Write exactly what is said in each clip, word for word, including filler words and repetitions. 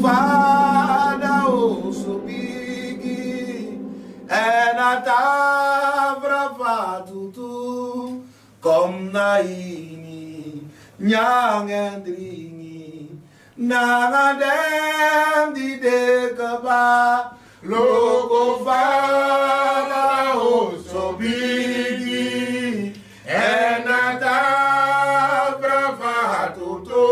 Fa na oso bigi, èn a tafra fa tutu. Kon na ini, nyan èn dringi, nanga den di de kaba. Luku fa na oso bigi, èn a tafra fa tutu.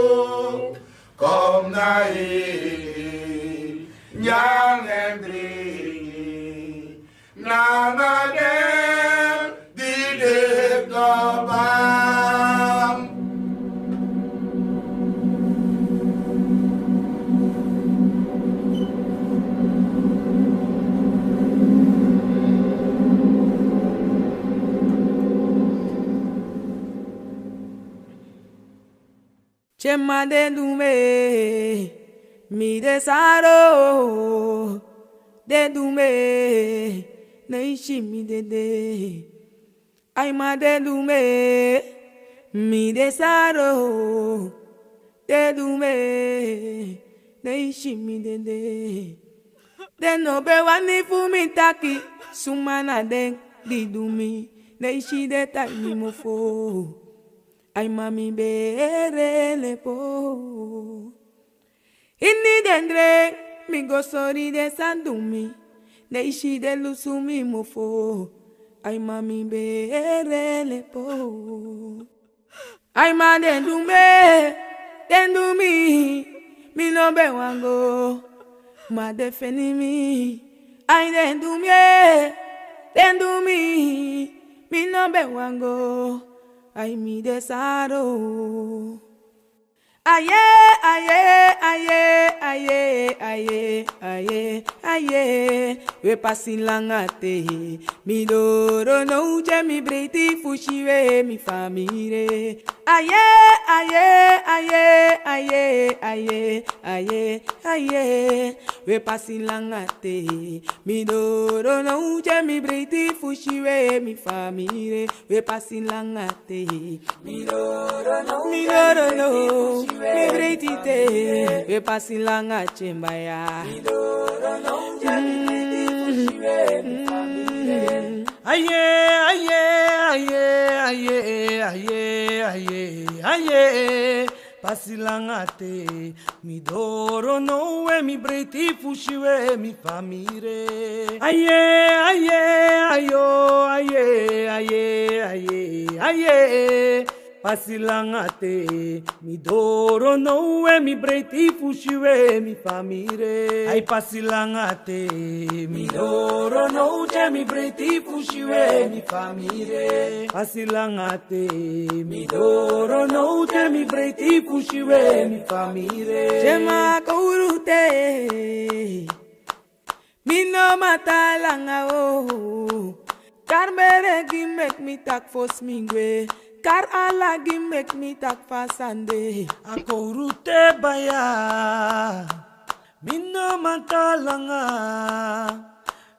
Kon na ini, nyan èn dringi, nanga den di de kaba. Tyema den du mi e, mi de saro. Den du mi e, na isi mi dede. Ai ma den du mi e, mi de saro. Den du mi e, na isi mi dede. Den no ben wani fu mi taki suma na den di du mi, na isi den tai mi mofo. Ai ma mi bere lepo. Ini den dren mi go sori den san du mi, na isi den lusu mi mofo. Ai ma mi bere lepo. Ai ma den du mi e, den du mi, mi no ben wani go, ma den feni mi. Ai den du mi e, den du mi, mi no ben wani go, ai mi de saro. Aye, aye, aye, aye, aye, aye, aye. We pasi langa te. Mi doro no te mi breiti fu si we mi famiri. Aye, aye, aye, aye, aye, aye, aye. We pasi langa te. Mi doro no te mi breiti fu si we mi famiri. We pasi langa te. Mi doro no, mi doro no, mi breiti te. We pasi langa te baya. Mi doro no te mi breiti fu si we mi famiri. Aye, aye, aye, aye, aye, aye, aye. Pasi langa te. Mi doro no we mi breiti fu si we mi famiri. Aye, aye, ayo, aye, aye, aye, aye. Pasi langa te. Mi doro no we mi breiti fu si we mi famiri. Ai pasi langa te. Mi doro no te mi breiti fu si we mi famiri. Pasi langa te. Mi doro no te mi breiti fu si we mi famiri. Tyema kowru te. Mi no mata langa o. Kari bere gi meki mi taki fosi mi gwe. Kari ala gi meki mi taki fa sani de. A kowru te baya. Mi no mata langa.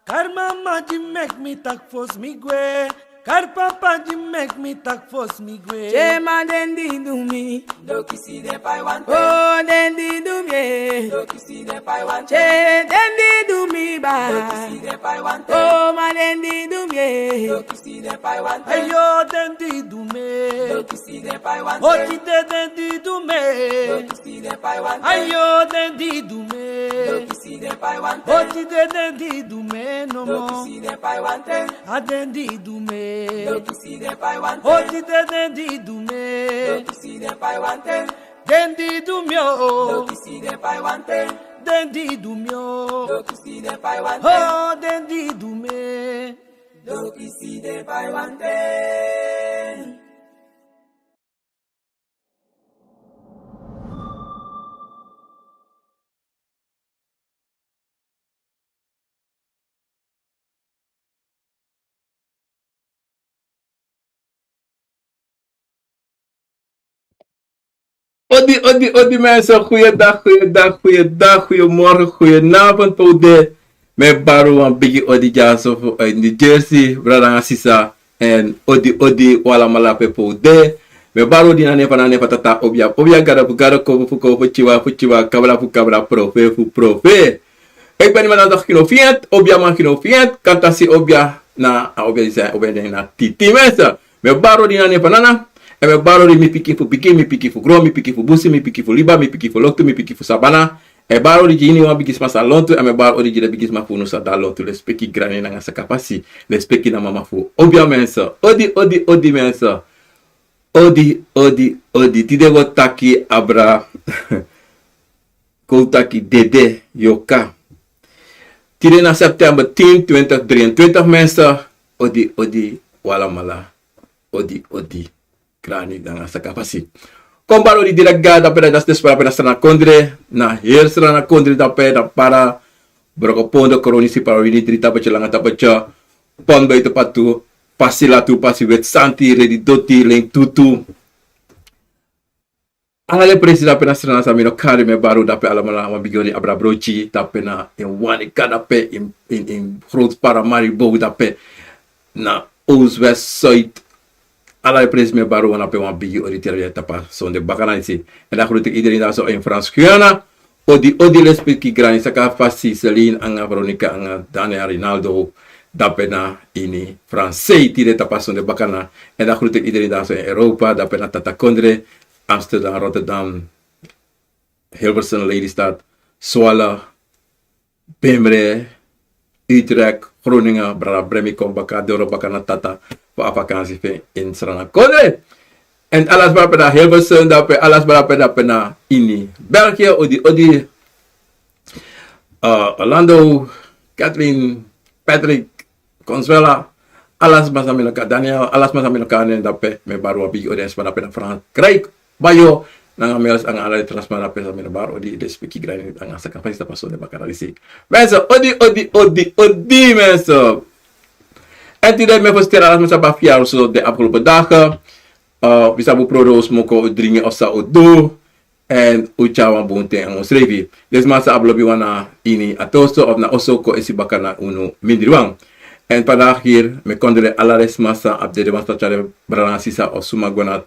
Kari mama di meki mi taki fosi mi gwe. Kari papa di meki mi taki fosi mi gwe. Tyema den di du mi. Dokisi den pai wante. O den di du mi e. Dokisi den pai wante. Tye den di du mi ba. Dokisi den pai wante. O ma den di du mi e. Dokisi den pai wante. Ayo den di du mi e. Dokisi den pai wante. O tide den di du mi e. Dokisi den pai wante. Ayo den di du mi e. Dokisi den pai wante. O tide den di du mi e no mo. Dokisi den pai wante. A den di du mi e. Dokisi den pai wante. O tide den di du mi e. Dokisi den pai wante. Den di du mi o. Dokisi den pai wante. Den di du mi o. Dokisi den pai wante. O den di du mi e. Dokisi den pai wante. Odi, odi, odi mensen. Goeiedag, goeiedag, goeiedag, goeiemorgen, goedenavond, pe u de. Mi e bari wan bigi odi dyaso fu uit New Jersey, brada nanga sisa. En odi, odi, un alamala pe pe u de. Mi e bari odi na nen fu Nana, nen fu Tata, obia fu obia, gado fu gado, konfo fu konfo, tyaiwa fu tyaiwa, kabra fu kabra, profe fu profe. Efu a man na taki no fiend, obia man taki no fiend, kan taki obia na, a obia disi, obia nen na Titi, mensen. Mi e bari odi na nen fu Nana, èn mi e bari odi mi pikin fu pikin, mi pikin fu gron, mi pikin fu busi, mi pikin fu liba, mi pikin fu loktu, mi pikin fu sabana. Mi e bari odi gi iniwan bigisma san lontu, èn mi e bari odi gi den bigisma fu unu san de a lontu. Lespeki, grani nanga sakafasi. Lespeki na mama fu obia, mensen. Odi, odi, odi, mensen. Odi, odi, odi. Tide wi o taki abra, kon taki dede, yorka. Tide na september tin, twintig drieëntwintig, mensen. Odi, odi, wi alamala. Odi, odi. Grani nanga sakafasi. Kon bari odi direct go dape na, dati na Sranan Kondre, na heri Sranan Kondre dape, na Para, Brokopondo, Kronisi, Para Wini, Dri Tapetje, Langa Tapetje, Pon Buiten Patu, Pasi Latu, Pasi Weti Santi, Redi Doti, Len Tutu. Ala den presi dape na Sranan san mi no kari, mi e bari un dape alamala, wan bigi odi, abra Brochi dape na ini Wanica dape, ini, ini, ini Groot Para, Maribo dape, na oost, west, zuid. Ala den presi mi e bari un dape wan bigi odi te yu de tapu a sonde bakana disi. Èn dan groet ik iedereen daar zo in Frans Guyana. Odi, odi, lespeki, grani sakafasi, Celine, anga Veronica, anga Daniel, Rinaldo, dape na ini Fransei, tide tapu a sonde bakana. Èn dan groet ik iedereen daar zo in Europa, dape na Tata Kondre, Amsterdam, Rotterdam, Hilversum, Lelystad, Zwolle, Bemre, Utrecht, Groningen, brada Bremi, kon baka doro baka na Tata fu a vakansi fu en ini Sranan Kondre. Èn ala sma dape na Hilversum dape, ala sma dape, dape na ini België, odi, odi. Eh, Orlando, Kathleen, Patrick, Consuela, ala sma san mi no kari, Daniel, ala sma san mi no kari nen dape, mi e bari wan bigi odi, sma dape na Frankrijk, Bayo, nanga Mels, anga ala den tra sma dape san mi no bari odi, lespeki, grani nanga sakafasi tapu a sonde bakana disi. Mensen, odi, odi, odi, odi, mensen. Èn tide mi e feliciteri ala sma san ben abi verjaardag den afgelopen dagen. Eh, wi sabi un prodo, un smoko, un dringi, of san un du. Èn un tyari wan bun ten nanga unsrefi. Den sma san abi lobi wan na ini a toso of na oso, kon esi baka na unu mindri wan. Èn vandaag hier, mi e kondoleri ala den sma san abi dede, wan san tyari brada nanga sisa of suma go na,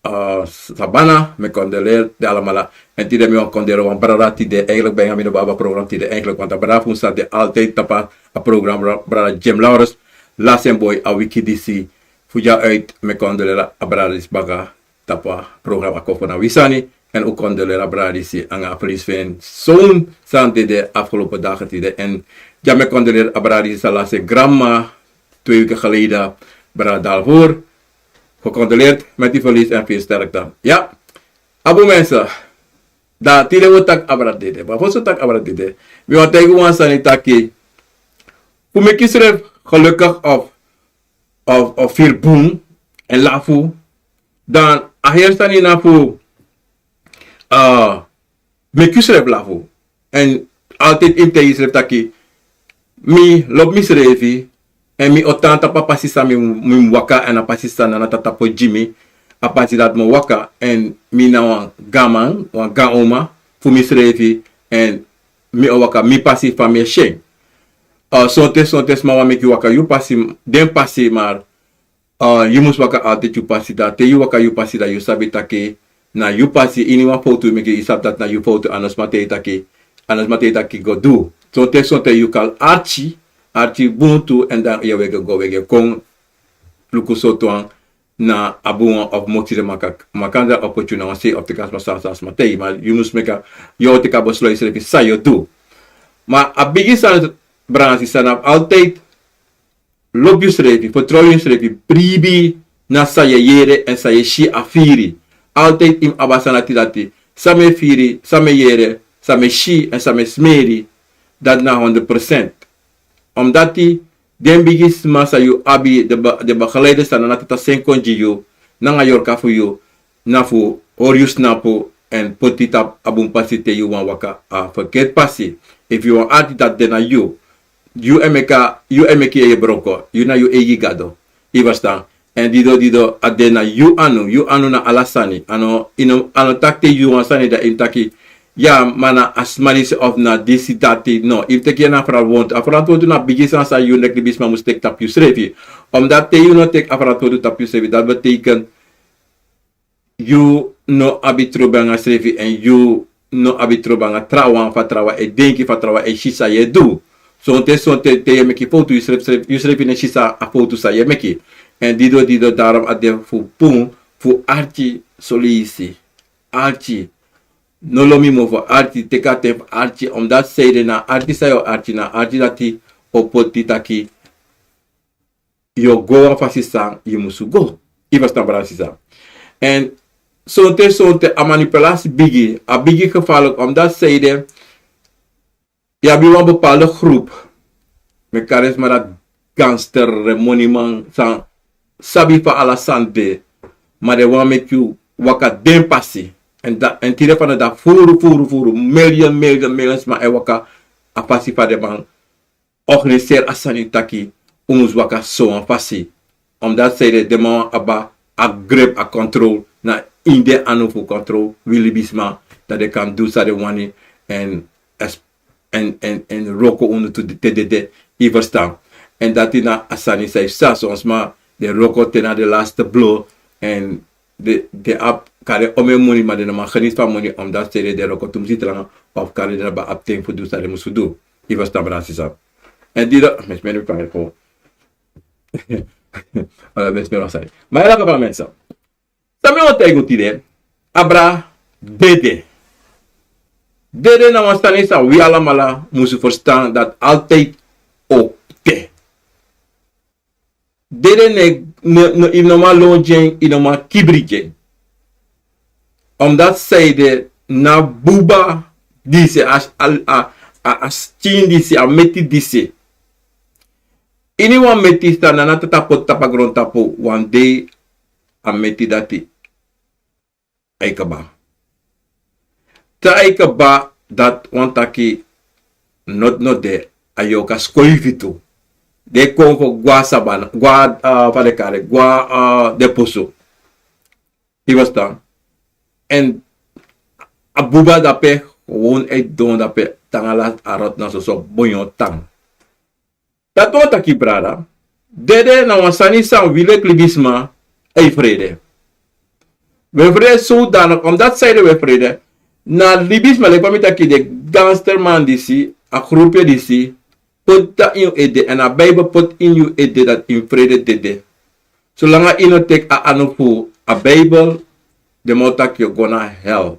eh, sabana, mi e kondoleri den alamala. Èn tide mi wani kondoleri wan brada tide, eigenlijk bijna mi no ben abi a program tide, eigenlijk, want a brada fu un san de altijd tapu a program, bra-, brada Jim Laurens, lasi en boi a wiki disi. Fu dya uit, mi e kondoleri a brada disi baka tapu a program Akofo na Wi Sani. Èn un kondoleri a brada disi anga a verlies fu en zoon san dede afgelopen dagen tide. Èn dya mi e kondoleri a brada disi san lasi en granmama twee weken geleden, brada Dalvoer. Gecondoleerd met die verlies en veel sterkte. Ya, a bun, mensen. Dan tide wi o taki abra dede. Ma fosi wi o taki abra dede, mi wani taigi wan sani taki, fu meki yusrefi gelukkig of of, of firi bun èn lafu, dan a heri sani na fu, eh, meki yusrefi lafu. Èn altijd yu mus taigi yusrefi taki, mi lobi misrefi, èn mi o tan tapu a pasi san mi, mi mus waka, èn a pasi san Nana Tata poti gi mi, a pasi dati mi o waka, èn mi na wan gaanman, wan gaan oma fu misrefi, èn mi o waka mi pasi fa mi e si en. Eh, sonten, sonten sma wani meki yu waka yu pasi, den pasi, ma eh, yu mus waka altijd yu pasi. Dan te yu waka yu pasi, dan yu sabi taki na yu pasi. Iniwan fowtu yu meki, yu sabi dati na yu fowtu, a no sma taigi taki, a no sma taigi taki go du. Sonten, sonten yu kan arki, arki bun tu, èn dan yu e wege go, wege kon, luku sortu wan na a bun wan of motiri makandra, of poti yu na wan sei of teki a sma san, san sma taigi. Ma yu mus meki, yu o teki a besluit srefi san yu o du. Ma a bigi sani, brada nanga sisa, na altijd lobi yusrefi, fertrow yusrefi, bribi na san yu e yere èn san yu e si a firi. Altijd yu mus abi a sani dati, dati san mi e firi, san mi e yere, san mi e si èn san mi e smeri, dati na honderd procent. Omdati den bigisma san yu abi, den be-, den begeleiders san Nana Tata seni kon gi yu, nanga yorka fu yu, na fu hori yu snapu èn poti tapu a bun pasi te yu wani waka a verkeerd pasi. Efu yu wani arki, dati de na yu. Yu e meki, yu e meki yu broko. Yu na yu eigi gado. Yu e ferstan? Èn dido, dido, a de na yu anu. Yu anu na ala sani. A no, yu no, a no taki te yu wan sani dan yu mus taki, ya, ma na a sma disi of na disi dati. No, yu mus teki en na a ferantwortu. A ferantwortu na a bigi sani san yu, leki libisma, mus teki tapu yusrefi. Omdati te yu no teki a ferantwortu tapu yusrefi, dati betekent yu no abi trobi nanga srefi, èn yu no abi trobi nanga trawan, fa trawan e denki, fa trawan e si san yu e du. Sonten, sonten te yu e meki fowtu, yu srefi, srefi, yu srefi no e si san a fowtu san yu e meki. Èn dido, dido, daarom a de fu bun fu arki soleisi. Arki. No lobi mofo, arki, teki a ten fu arki, omdat san ede na arki san yu o arki, na arki dati o poti taki yu o go wan fasi san yu musu go. Yu ferstan, brada, sisa? Èn sonten, sonten a manipulasi bigi, a bigi gevaarlijk, omdat san ede yu abi wan bepaalde groep, mi e kari den sma dati gangster, den moniman san sabi fa ala sani de, ma den wani meki yu waka den pasi. Èn da, èn tide fanowdu dati furu, furu, furu, miljoen, miljoen, miljoen sma e waka a fasi fa den man organiseri a sani taki un mus waka sowan fasi. Omdat san ede den man abi a grip, a control na ini den anu fu control wi libisma, dati den kan du san den wani, èn, èn, èn, èn wroko unu tu te dede, yu ferstan. Èn dati na a sani san yu sa, son sma den wroko te na den laste blo, èn den, den abi kari omeni moni, ma den no man geniet fu a moni, omdat san ede den wroko tumsi te langa, of kari den no abi a ten fu du san den musu du. Yu ferstan, brada, sisa? Èn di dati, mi e smeri mi fanga fu. Ala, mi e smeri wan sani. Ma yu laka fa a mensa. San mi wani taigi un tide, abra dede. Dede na wan sani san wi alamala musu ferstan dati altijd o de. Dede no, no, no, yu no man lon gi en, yu no man kibri gi en. Omdat san ede na buba disi, a, a, a, a, a skin disi, a meti disi. Ini wan meti san na, na tata poti tapu a grontapu, wan dei a meti dati e kaba. Te a e kaba, dati wani taki noti no de, a yorka skoifi tu. Den e kon fu go na sabana, go na, ah, fa den e kari, go na, ah, den posu. Yu ferstan? Èn a buba dape, gewoon e didon dape, tan ala a rot na soso bonyo tan. Dati wani taki, brada, dede na wan sani san wi leki libisma e frede. Wi e frede zodanig, omdat san ede wi e frede, na libisma, leki fa mi taki, den gangsterman disi, a groepje disi, poti dati ini yu ede, èn a Bijbel poti ini yu ede dati yu mus frede dede. Solanga yu no teki a anu fu a Bijbel, den man o taki yu o go na hel.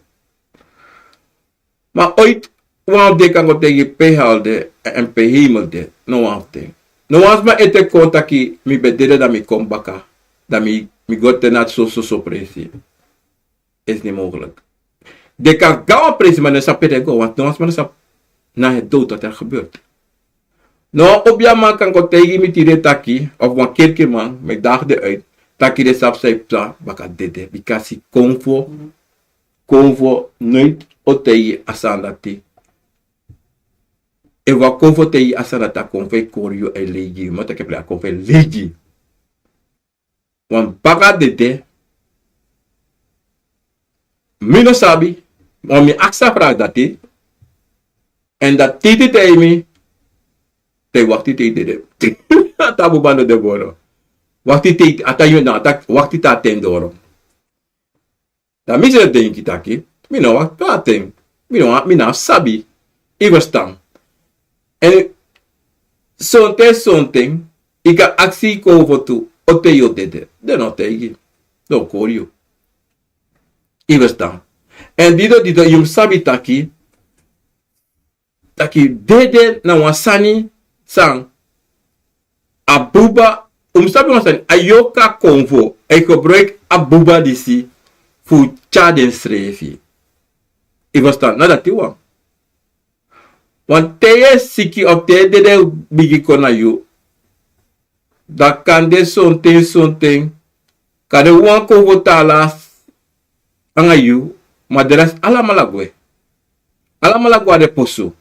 Ma ooit wan fu den kan go taigi pe hel de, èn pe hemel de? No wan fu den. No wan sma ete kon taki mi ben dede, dan mi kon baka, dan mi, mi go te na so, so, so presi. Is niet mogelijk. Den kan go na wan presi, ma den no sabi pe den go, want no wan sma no sabi na het dood wat er gebeurt. No wan obiaman kan go taigi mi tide taki, of wan kerkiman, mi e daag den uit, taki den sabi san e psa baka dede, bikasi konfo, konfo nooit o taigi a sani dati. Efu wan konfo taigi a sani dati, a konfo e kori yu, a e leigi yu, mi o taki en plen, a konfo e leigi yu. Wan baka dede, mi no sabi, ma mi aksi a vraag dati, èn dati titi taigi mi, te wakti te yu dede. A tan buba no de moro. Wakti te, a tan yu na, a tan wakti te a ten doro. Dan mi srefi denki taki, mi no wakti a ten. Mi no, mi no sabi. Yu ferstan? Èn sonten, sonten, yu kan aksi konfo tu, o taigi yu dede. Den no taigi. Den o kori yu. Yu ferstan? Èn dido, dido, yu mus sabi taki, taki dede na wan sani san a buba, un mus sabi wan sani, a yorka konfo e gebruik a buba disi fu tyari densrefi. Yu ferstan? Na dati wan. Want te yu e siki of te dede bigin kon na yu, dan kan de sonten, sonten, kan de wan konfo tan lasi anga yu, ma de rest alamala gwe. Alamala gwe na den posu.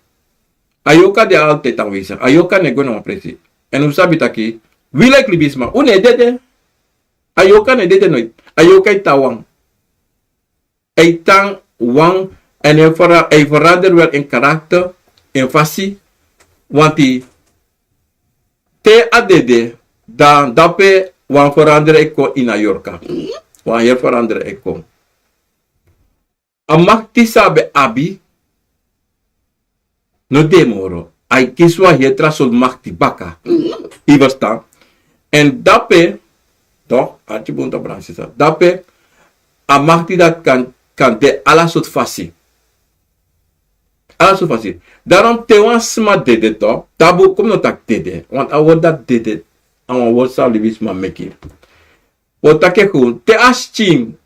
A yorka de altijd aanwezig. A yorka no e go na wan presi. Èn un sabi taki, wi leki libisma, un no e dede. A yorka no e dede nooit. A yorka e tan wan. A e tan wan, èn a e vera-, a e verander wel in karakter, in fasi, want te a dede, dan dape wan verander e kon ini a yorka. Wan heri verander e kon. A makti san a ben abi no de moro. A e kisi wan heri tra sortu makti baka. Yu e ferstan? Èn dape, toch, arki bun toch, brada nanga sisa. Dape a makti dati kan, kan de ala sortu fasi. Ala sortu fasi. Daarom te wan sma dede toch, tapu, kon mi no taki dede. Want a wortu dati dede, a wan wortu san libisma meki. Wi o taki en gewoon, te a skin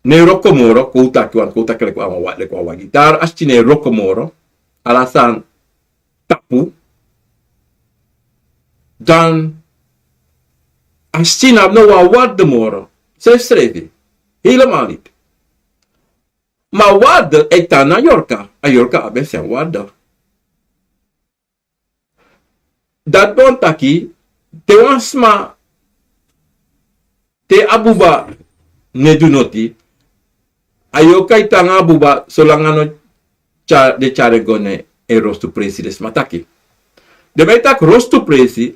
no e wroko moro, kon un taki wan, kon un taki leki wan wa-, leki wan wagi. Te a skin no e wroko moro, ala sani tapu, dan a skin no abi no wan waarde moro. Srefsrefi. Helemaal niet. Ma waarde e tan na yorka. A yorka abi en waarde. Dati wani taki, te wan sma, te a buba no e du noti, a yorka e tan nanga a buba solanga a no tyari, den tyari en go na en rostu presi, den sma taki. Den man e taki rostu presi,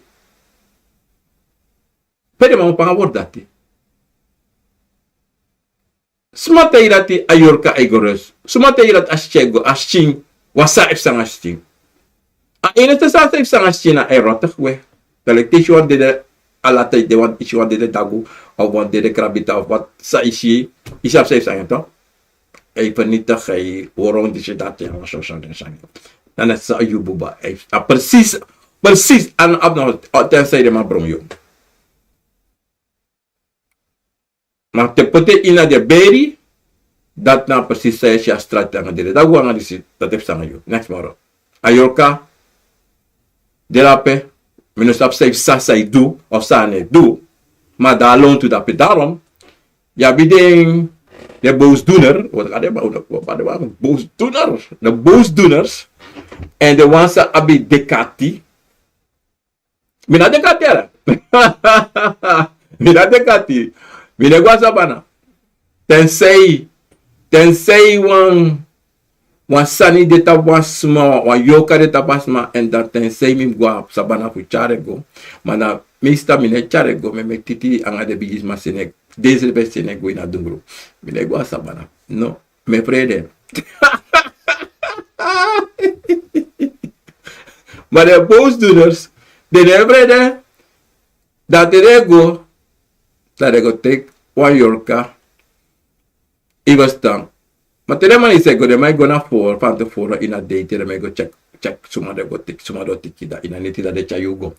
pe den man o panga wortu dati. Suma taigi dati a yorka e go rus? Suma taigi dati a skin e go, a skin, wan sani e psa nanga a skin? A enigste sani san e psa nanga a skin na a e rottig gwe. Dan leki te i si wan dede, ala ten i de wan, i si wan dede dagu, of wan dede krabita, of wat san i si, i sabi san e psa nanga en toch? A e vernietig, a e wrong, disi, dati, ya, wan so, so, den sani. Dan a e sa yu buba, a e, a precies, precies, a no abi no, o, tensei den man bron yu. Ma te poti en ini a den beri, dati na precies san i e si a strati nanga dede. Dati go nanga disi, dati e psa nanga yu. Neks moro. A yorka, de drape, mi no sabi san i psa, san i du, of san a no e du, ma dan a lontu drape. Daarom, yu abi den, den boosdoener, wat gaat den, wat, wat, wat, wat, boosdoener, den boosdoeners, èn den wan san abi dekati, Mi no e denki a tera. Mi no e denki a tera. Mi no e go na sabana. Tensei, tensei wan, wan sani de tapu wan sma, wan yorka de tapu wan sma, èn dan tensei mi go na sabana fu tyari en go. Ma na meestal mi no e tyari en go, mi e meki titi nanga den bigisma seni en, den srefi seni en go ini a dungru. Mi no e go na sabana. No. Mi e frede. Ma den boosdoeners, den no e frede. Dan te den e go, dan den e go teki wan yorka. Yu e ferstan. Ma te den man e go, den man e go na foro, fantevoren ini a dei, te den man e go check, check suma den go teki, suma den o teki, dan ini a neti dan den tyari yu go.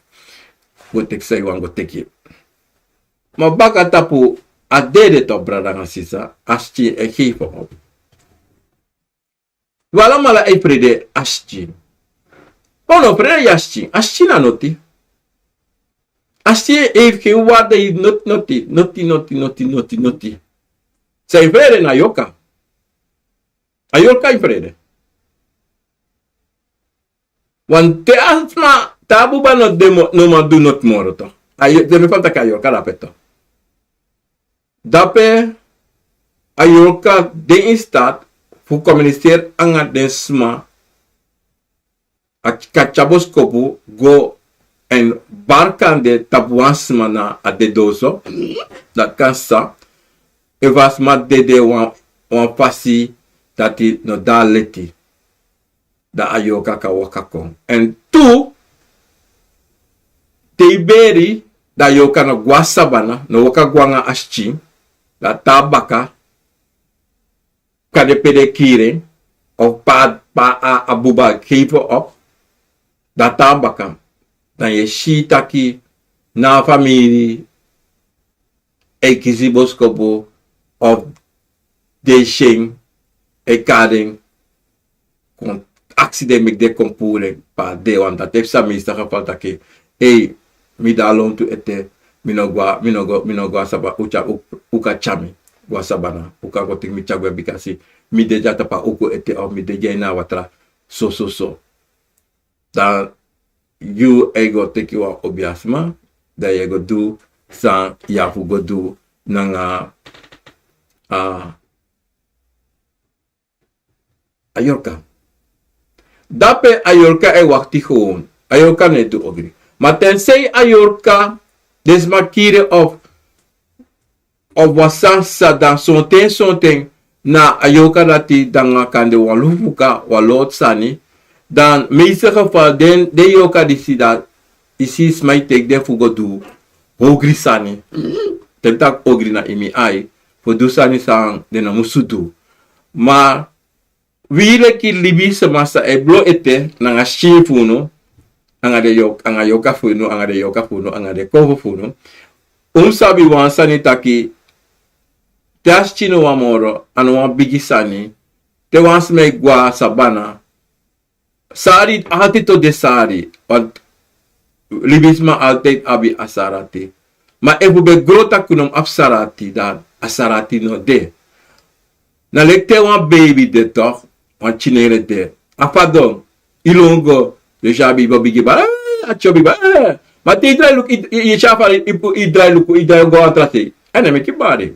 Go teki san yu wani go teki. Ma baka tapu a dede, toch, brada nanga sisa, a skin e geef op. Wi alamala e frede a skin. Ma un no frede a skin. A skin na noti. A skin e geef geen waarde, noti, noti, noti, noti, noti, noti, noti. San e frede na yorka. A yorka e frede. Want te a sma, te a buba no de mo-, no man du noti moro, toch. A yo-, den mi e taki a yorka drape, toch. Drape a yorka de in staat fu communiceren nanga den sma. A kan tyari boskopu go èn bari kande tapu wan sma na a dede oso. Dati kan sa. Efu a sma dede wan, wan fasi dati no de leti. Dan a yorka kan waka kon. Èn tu, te i beri, dan a yorka no go na sabana, no waka go nanga a skin, dan te a baka, kande pe den kiri en, of pe a, pe a, a buba geef op, dan te a baka, dan yu e si taki na a famiri e kisi boskopu, of den syen e kari den, kon aksi den meki den kon puru en pe a de. Want dati e psa meeste geval taki, ei, mi de a lontu ete, mi no go, mi no go, mi no go na sabana, un tyari, un, un kan tyari mi go na sabana, un kan go teki mi tyari gwe bikasi mi de dya tapu a uku ete, of mi de dya ini a watra, so, so, so. Dan yu e go teki wan obiasma, dan yu e go du san yu abi fu go du nanga a, a yorka. Dape a yorka e wakti gewoon. A yorka no e du ogri. Ma tensei a yorka, den sma kiri en of of wan sani sa, dan sonten, sonten, na a yorka dati dan a kan de wan lufu fuka, wan lowtu sani. Dan meeste geval den, den yorka disi dati, i si sma e teki den fu go du ogri sani. Te mi taki ogri na ini mi ai, fu du sani san den no musu du. Ma wi leki libisma sa e blo ete nanga skin fu unu, anga den yorka, anga yorka fu unu, anga den yorka fu unu, anga den konfo fu unu. Un sabi wan sani taki, te a skin no wan moro, a no wan bigi sani. Te wan sma e gwe a sabana, sari altijd o de sari, want libisma altijd abi a sari ati. Ma efu ben gro taki un no abi sari ati, dan a sari ati no de. Na leki te wan beibi de toch, wan kinere de. A fadon, i lon go, dus a beibi o bigi bari, eh, a tyobi bari, eh. Ma te i drai luku, i, i, i si a fadon, i, i drai luku, i drai go a tra sei. En a meki bari.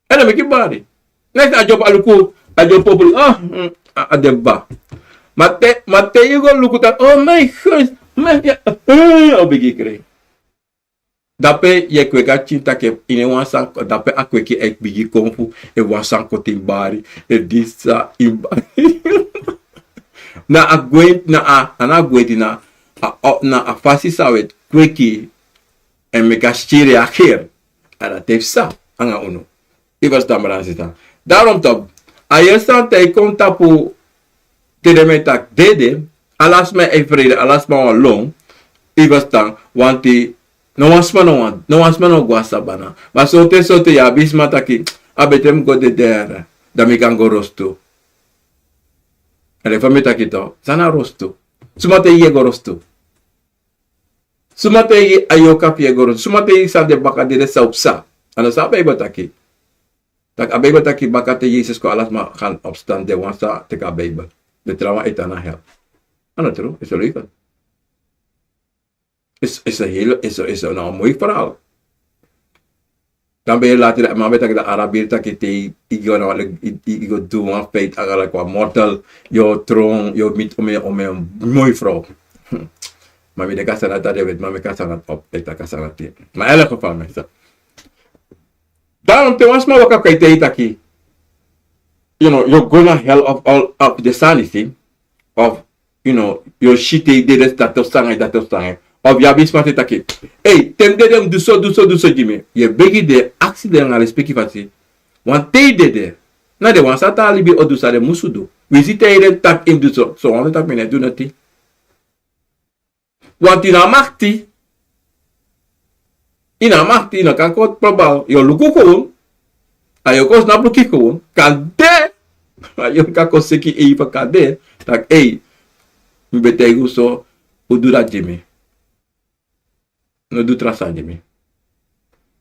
En a meki bari. Next a dyopu a luku, a dyopu populu, ah, mm, a, a de ba. Ma te, ma te i go luku taki, oh my God, my God, eh, o bigi kri. Dape yu e kweki a pikin taki, ini wan sani, dape a kweki e bigin kon fu, efu wan sani koti en bari, efu disi san en bari. Na a gwenti, na a, a na a gwenti na a, a, na a fasi san wi e kweki, èn meki a pikin reageri. A dati e psa anga unu. Yu e ferstan, brada, sisa. Daarom toch, a yere sani te yu kon tapu, te den man e taki dede, ala sma e frede, ala sma wan lon, yu e ferstan, want no wan sma no wan, no wan sma no go a sabana. Ma sonten, sonten yu abi sma taki, a bete mi go dede, dan mi kan go rostu. A de fa mi e taki toch, san na rostu? Suma taigi yu e go rostu? Suma taigi yu a yorka fu yu e go rostu? Suma taigi yu san de baka dede san o psa? A no san a Bijbel taki. Taki a Bijbel taki baka te Yesus kon ala sma gaan opstaan, den wan san teki a Bijbel. Den trawan e tan na hel. A no tru, is a leugen. Is, is a hele, is a, is a, na wan moi verhaal. Dan ben yu later, man ben taki, dan Arabier taki te yu go na wan, yu, yu, yu go du wan feit, eigenlijk wan mortal, yu o tron, yu o miti wan, wan moi vrouw. Ma mi denki a sani dati, a de weti, ma mi kan sani dati op, e taki a sani dati. Ma in elk geval, mensen. Daarom te wan sma waka kon e taigi yu taki, you know, yu o go na hel of, of, of den sani disi, of, you know, yu o si te yu dede, dati o sanga yu, dati o sanga yu. Of yu abi sma e taki, ei, te mi dede mi du so, du so, du so gi mi. Yu e begi den, aksi den nanga respeki fasi. Want te yu dede, na den wan san tan a libi o du san den musu du. Winsi te yu dede taki yu mus du so, so wan taki mi no e du noti. Want yu no abi makti. Yu no abi makti, yu no kan kon probal. Yu o luku gewoon. A yu o kon snapu luku gewoon. Kande a yu o kan kon seki yu eigen kande. Taki, ei, mi ben taigi un so, un du dati gi mi. No du tra sani gi mi.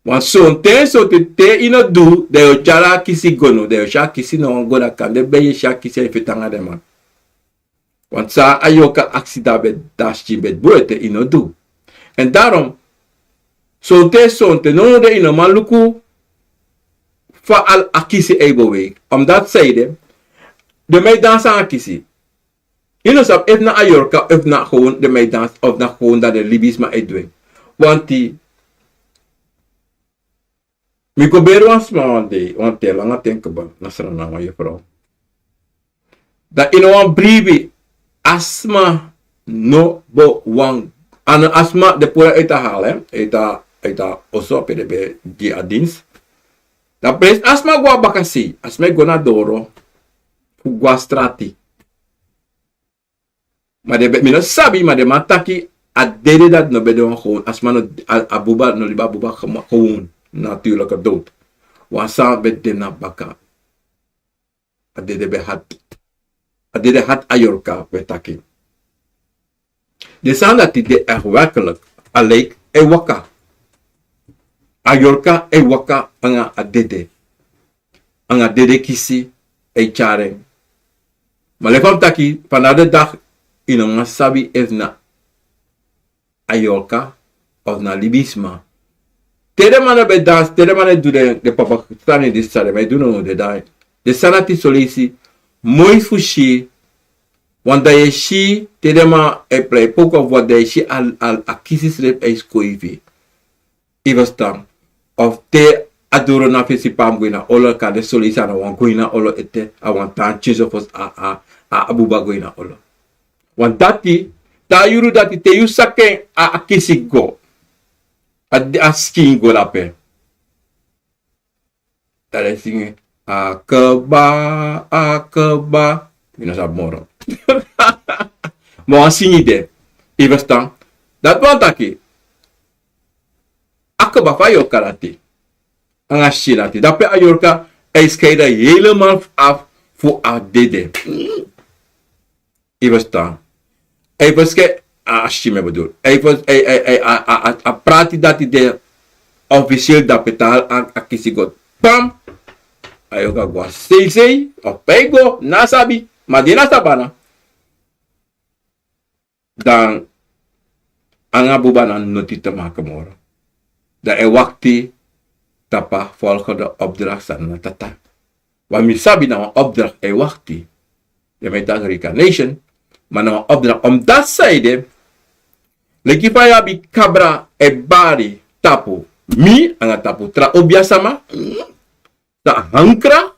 Want sonten, sonten te yu no du, dan yu o tyari a kisi go now, dan yu o si a kisi na wan go, dan kande ben yu e si a kisi e feti anga den man. Want san a yorka aksi, dan a ben, dan a skin ben bun ete, yu no du. En daarom, sonten, sonten, no, no, den yu no man luku fa a kisi e beweeg. Omdat zij de, den man e dansi anga kisi. Yu no sabi efu na a yorka, efu na gewoon den man e dansi, of na gewoon dan den libisma e du en. Want mi kon beri wan sma wan dei, wan ten langa ten kaba, na Sranan, wan yufrow. Dan ini wan bribi, a sma no bo wan, a no, a sma den puru en uit a hal, hè, uit a, uit a oso pe den ben gi a dins. Dan presi a sma go a bakasei, a sma e go na doro, fu go a strati. Ma den ben, mi no sabi, ma den man taki a dede dati no ben de wan gewoon, a sma no, a, a buba no libi a buba gewoon, natuurlijke dood. Wan sani ben de na baka. A dede ben hati. A dede hati, a yorka ben taki. Den sani dati de echt werkelijk. A lijk e waka. A yorka e waka anga a dede. Anga dede kisi e tyari en. Ma leki fa mi taki, vandaag de dag, yu no man sabi efu na a yorka of na libisma. Te den man no ben dansi, te den man no e du den, den papa sani disi san den man e du now, den dan, den sani dati son leisi moi fu si, want dan yu e si, te den man e prei poku of wat, dan yu e si a, a, a kisi srefi e skoifi. Yu e ferstan? Of te a doro na fesi pe a mus go ini a olo, kande soleisi a no wani go ini a olo ete, a wani tan tyinso fosi a, a, a, a buba go ini a olo. Wan dati, te a yuru dati, te yu saka en, a, a kisi go. A, a skin go dape. Dan den singi, a keba, a keba. Mi no sabi moro. Ma wan singi de. Yu ferstan? Dati wani taki, a keba fu a yorka dati. Anga skin dati. Dape a yorka, a e skeida helemaal af fu a dede. Yu ferstan? A e ferske a, a skin, mi e bedoel. A e fers-, a, a, a, a, a, a prati dati de officieel dape, te a, a kisi go. Pam! A yorka go a seisei, of pe a e go, na sabi, ma di na sabana. Dan anga buba na noti te maken moro. Dan a e wakti tapu a volgende opdracht san na tata. Want mi sabi na wan opdracht a e wakti. Den e taki reincarnation, ma na wan opdracht. Omdat san ede, leki fa yu abi kabra e bari tapu mi, anga tapu tra obia sama, san a hankra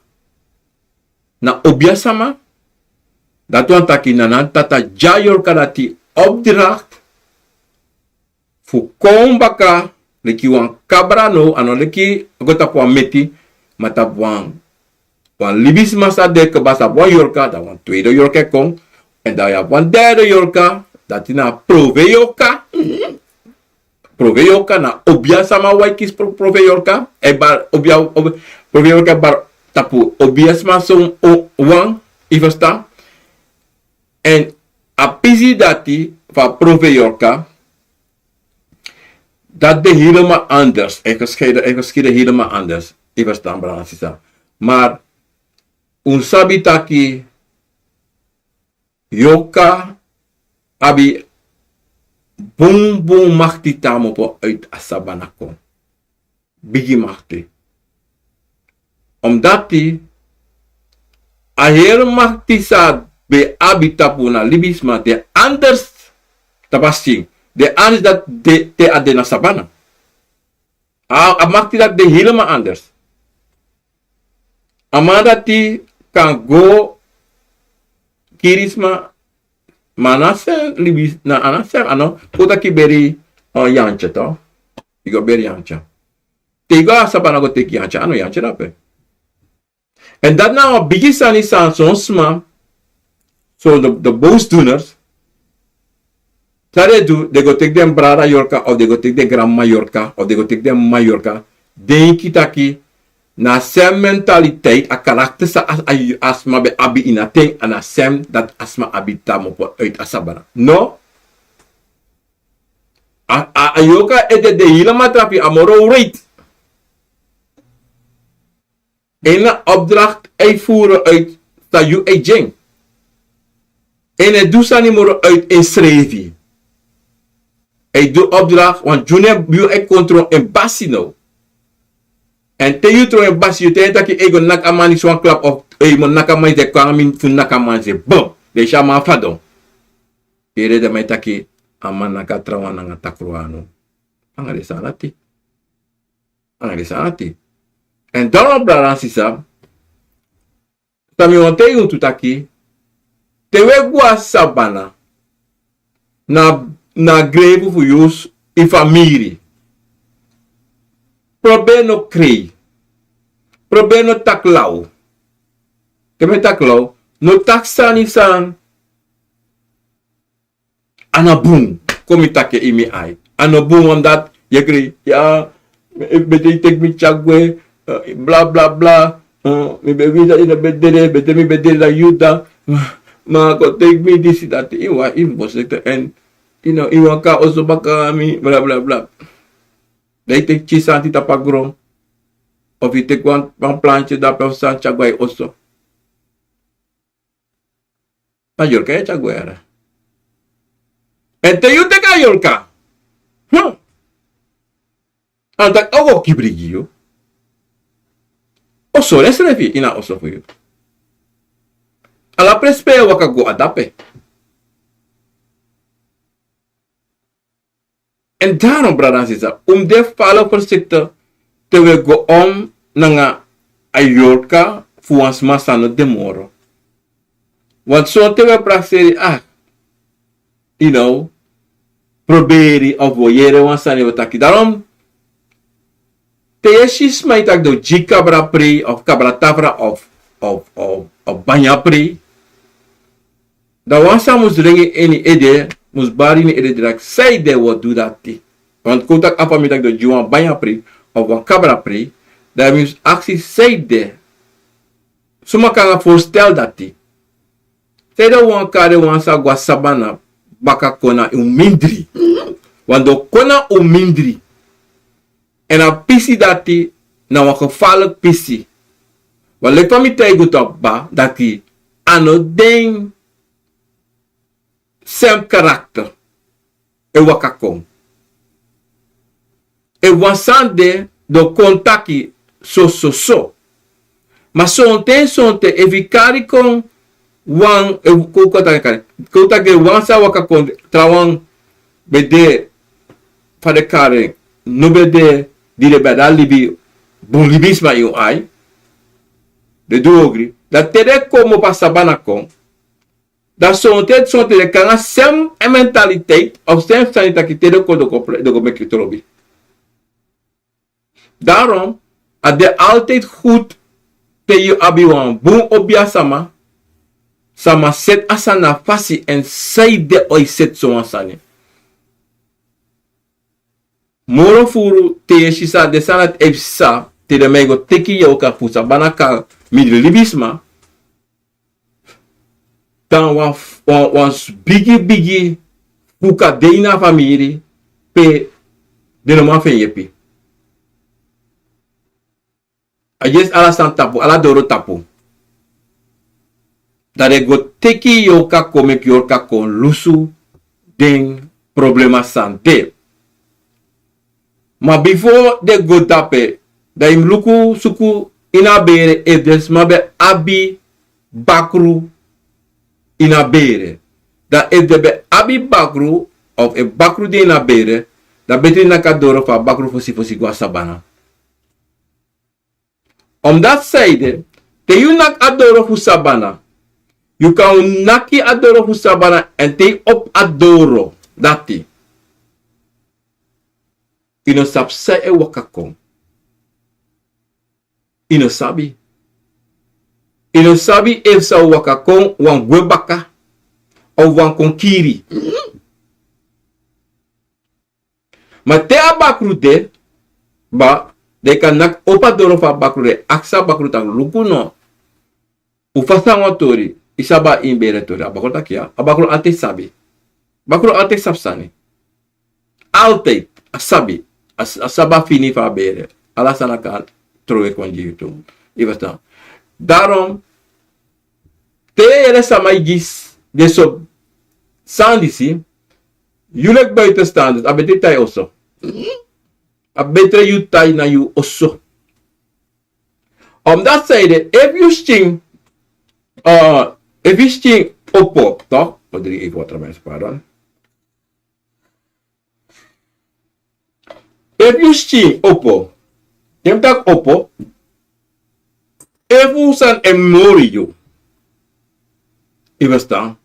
na obia sama, dati wani taki na nan tata gi a yorka dati opdracht fu kon baka leki wan kabra now, a no leki go tapu wan meti, ma tapu wan, wan libisma san de kaba, san abi wan yorka, dan wan tweede yorka e kon, èn dan yu abi wan derde yorka, dati na a prove yorka. Prove yorka na obia sama wan e kisi pro-, prove yorka, e bari obia, ob-, prove yorka e bari tapu obia sma son o-, wan, yu ferstan? Èn a pisi dati fu a prove yorka, dati de helemaal anders. A e gescheiden, a e gescheiden helemaal anders. Yu ferstan, brada, sisa? Maar un sabi taki yorka abi bun, bun makti te a komopo uit a sabana kon. Bigi makti. Omdat a heri makti san a ben abi tapu na libisma de anders tapu a skin. De anders dati de te a de na sabana. A, a makti dati de helemaal anders. A man dati kan go kiri sma, ma a no a sem libisma, a no a sem, a no, kon taki beri, eh, yantye, toch? Yu go beri yantye. Te yu go a sabana go teki yantye, a no yantye dape. Èn dati na wan bigi sani san son sma, so de, de boosdoeners, san den e du, den go teki den brada yorka, of den go teki den granmama yorka, of den go teki den mama yorka, denki taki na a sem mentaliteit, a karakter san a, a, a sma ben abi ini a ten, a na a sem dati a sma abi te a komopo uit a sabana. No. A, a, a yorka ede de helemaal tra fu yu, a moro wreed. Èn na opdracht a e voeren uit san yu e gi en. Èn a e du sani moro uit ensrefi. A e du opdracht, want yu no e, yu e controle en basi now. Èn te yu tron en basi, yu te taki, ei, go naki a man disi wan klap, of ei, yu mu naki a man disi, kon nanga mi fu naki a man disi, bom. Dan yu si a man fadon. Yere, dan a man e taki, a man naki a trawan nanga takru anu. Anga den sani dati. Anga den sani dati. Èn dan, brada nanga sisa, san mi wani taigi unu tu taki, te wi e go a sabana, na, na grefu fu yu, yu famiri. Probeer no krei. Probeer no taki law. Te mi e taki law, no taki sani san a no bun. Kon mi taki en ini mi ai. A no bun, omdat yu e krei, ya, mi, mi, mi teki mi tyari gwe, eh, bla, bla, bla. Eh, mi ben wini dati yu no ben dede, mi ben dede, mi ben dede, dan yu dati. Ma kon teki mi disi, dati, yu wani, yu mus bosi ete, èn yu no, yu wani kon a oso baka nanga mi, bla, bla, bla. Dan yu teki tyari santi tapu a gron. Of yu teki wan, wan plantye dape of san tyari go a yu oso. A yorka yu e tyari go yara. Èn te yu teki a yorka, hmm, a no taki a o go kibri gi yu. A o sori ensrefi ini a oso fu yu. Ala presi pe yu e waka go, a dape. En daarom, brada en zuster, un moet vooral voorzichtig te wi e go om nanga a yorka fu wan sma san no de moro. Want sonten wi e prakseri, ah, you know, proberi of wi o yere wan sani wi o taki. Daarom, te yu e si sma e taki den o gi kabra prei of kabra tafra of, of, of, of banya prei, dan wan sani mus ringi ini ede, mus bari ini ede direct. Sanede wi o du dati? Want kon taki a famiri taki den o gi wan banya prei of wan kabra prei, dan yu mus aksi sanede. Suma kan nanga voorstel dati? Sanede wi wani kari wan sani go na sabana baka kon na un mindri? Want den o kon na un mindri. Èn a pisi dati na wan gevaarlijk pisi. Want leki fa mi taigi un, dati a no den sem karakter e waka kon. Efu wan sani de, den o kon taki so, so, so. Ma sonten, sonten, efu yu kari kon wan, efu kon, kon taki kari, kon taki wan sani waka kon, trawan ben de, fa den kari en, no ben de, di den ben abi libi, bun libisma ini un ai. Den du ogri. Dan te den kon mopo a sabana kon, dan sonten, sonten den kon nanga sem mentaliteit of sem sani taki te den kon, den kon pre-, den kon meki trobi. Daarom, a de altijd goed te yu abi wan bun obiasma, san man seti a sani na fasi èn sanede yu seti sowan sani. Moro furu te yu e si san, den sani dati e psa, te den man e go teki yorka fu sabana kon na mindri libisma, dan wan, wan, wan bigi, bigi fuka de ini a famiri pe den no man fu en yepi. A yesi ala sani tapu, ala doro tapu. Dan den go teki yorka kon, meki yorka kon lusu den problema san de. Ma bifo den go dape, dan yu mus luku suku ini a bere efu den sma ben abi bakru ini a bere. Dan efu den ben abi bakru, of efu bakru de ini a bere, dan betri naki a doro fu a bakru fosi fosi go na sabana. Omdati sanede, te yu naki a doro fu sabana, yu kan naki a doro fu sabana èn te yu opo a doro dati, yu no sabi san e waka kon. Yu no sabi. Yu no sabi efu san o waka kon, wan gwe baka, of wan kon kiri. Ma te a bakru de, ba, den kan naki, opo a doro fu a bakru, den aksi a bakru taki luku no. Un fasi nanga wan tori, yu sabi a ini bere tori, a bakru taki ya, a bakru altijd sabi. Bakru altijd sabi sani. Altijd, a sabi, a, a sabi a fini fu a bere. Ala sani a kan trowe kon gi yu tu. Yu ferstan? Daarom, te yu e yere sama e gi den so sani disi, yu leki buitenstaanders, a betre yu tan na yu oso. A betre yu tan na yu oso. Omdati sanede, efu yu skin, eh, efu yu skin opo, toch? O dringi even water, mensen, pardon. Efu yu skin opo, den taki opo, efu sani e mori yu, yu ferstan,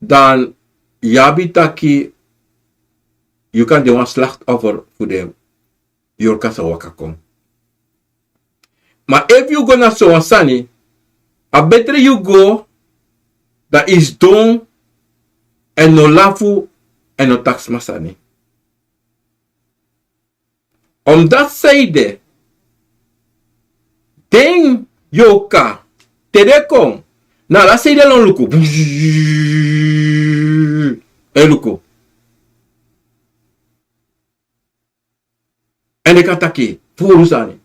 dan yu abi taki yu kan de wan slachtoffer fu den yorka san waka kon. Ma efu yu go na sowan sani, a betre yu go, dan yu sidon, èn no lafu, èn no taki sma sani. Omdati sanede, den yorka, te den kon, na ala sani den e luku. E luku. Èn den kan taki furu sani.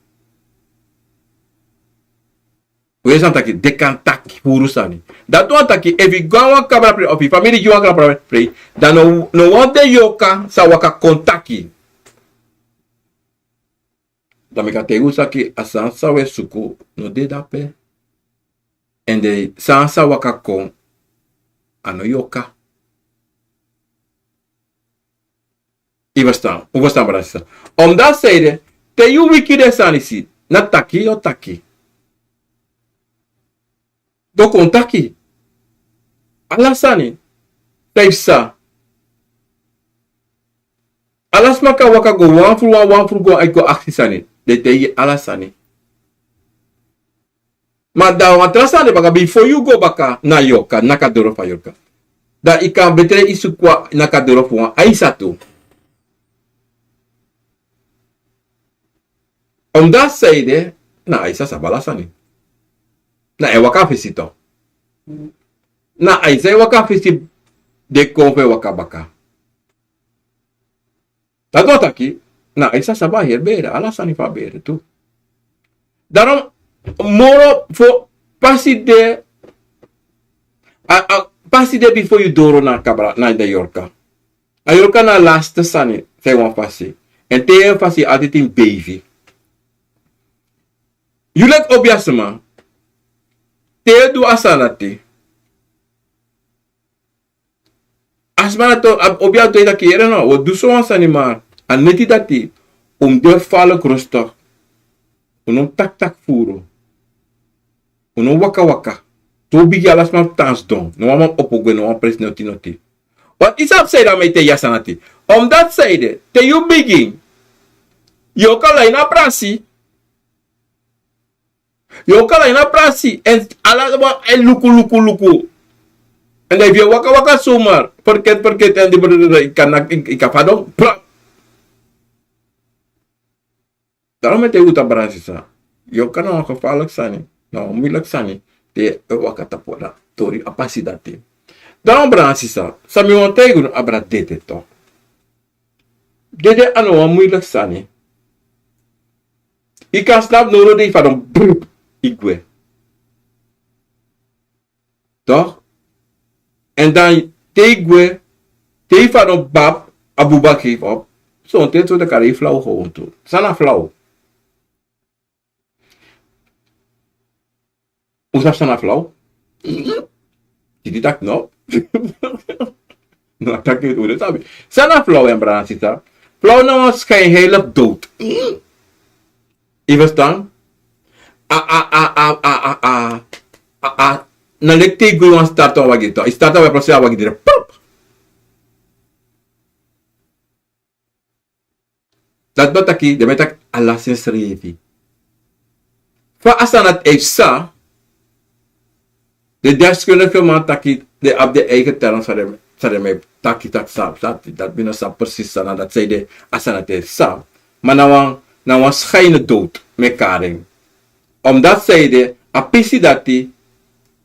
Un yere san mi taki, den kan taki furu sani. Dati wani taki, efu yu go na wan kabra prei, of yu famiri gi wan kabra prei, dan no, no wan fu den yorka sa waka kon taki. Dan mi kan taigi un taki, a sani san un e suku no de dape. Èn den sani sa waka kon, a no yorka. Yu ferstan, un ferstan, brada, sisa. Omdati sanede, Te yu wiki den sani si, na taki yu o taki. Go kon taki. Ala sani, san yu psa. Ala sma kan waka go wan furu wan, wan furu go, a e go aksi sani. Den taigi ala sani. Ma dan wan tra sani de baka, bifo yu go baka na yorka, naka doro fu a yorka. Dan yu kan betre yu suku wan naka doro fu wan aisa tu. Omdati san ede, na aisa sabi ala sani. Na en waka fesi tu. Na aisa e waka fesi, den kon fu e waka baka. Dati wani taki, na aisa sabi a heri bere, ala sani fu a bere tu. Daarom, moro fu pasi de, a, a, pasi de bifo yu doro na kabra, na den yorka. A yorka na a laste sani, san yu wani fasi. Èn te yu e fasi, a titi beifi. Yu leki obiasma, te yu e du a sani dati. A sma na to, a, obia to e taki yere no, wi o du so wan sani ma, a neti dati, un mus de falek rustig. Un no mus taki taki furu. Un no mus waka waka. Te un bigin ala sma mus tan sidon. No wan man opo gwe, no wan presi noti noti. Want yu sabi san ede a mi e taigi yu a sani dati. Omdati san ede, te yu bigin, yu o kan lai na prasi. Yu o kan lai na prasi, èn ala wan e luku, luku, luku. Èn dan efu yu e waka, waka zomaar, perket, perket, èn di, yu kan, yu kan fadon, pra. Daarom mi e taigi un taki brada sisa. Yu o kan na wan gevaarlijk sani, na wan moeilijk sani, te yu e waka tapu a tori a pasi dati. Daarom brada sisa, san mi wani taigi unu abra dede toch. Dede a no wan moeilijk sani. Yu kan snap, no wan dei fadon, brup, yu gwe. Toch? Èn dan te yu gwe, te yu fadon bab, a buba geef op. Sonten so den kari yu flauw gewoon tu. San na flauw? Un sabi san na flauw? Titi taki no. No, a taki un no sabi. San na flauw, brada sisa? Flauw na wan schijnheilig dood. Yu verstaan? A, a, a, na leki te yu go ini wan start wan wagi toch. Yu start wan wagi, proces a wagi dire, pop! Dati ben taki, den ben taki a lasi ensrefi. Fa a sani dati e psa, den deskundige man taki, den abi den eigen term san den, san den e taki taki san, san, dati mi no sabi precies san na dati, san ede a sani dati e psa. Ma na wan, na wan schijndood, mi e kari en. Omdati san ede, a pisi dati,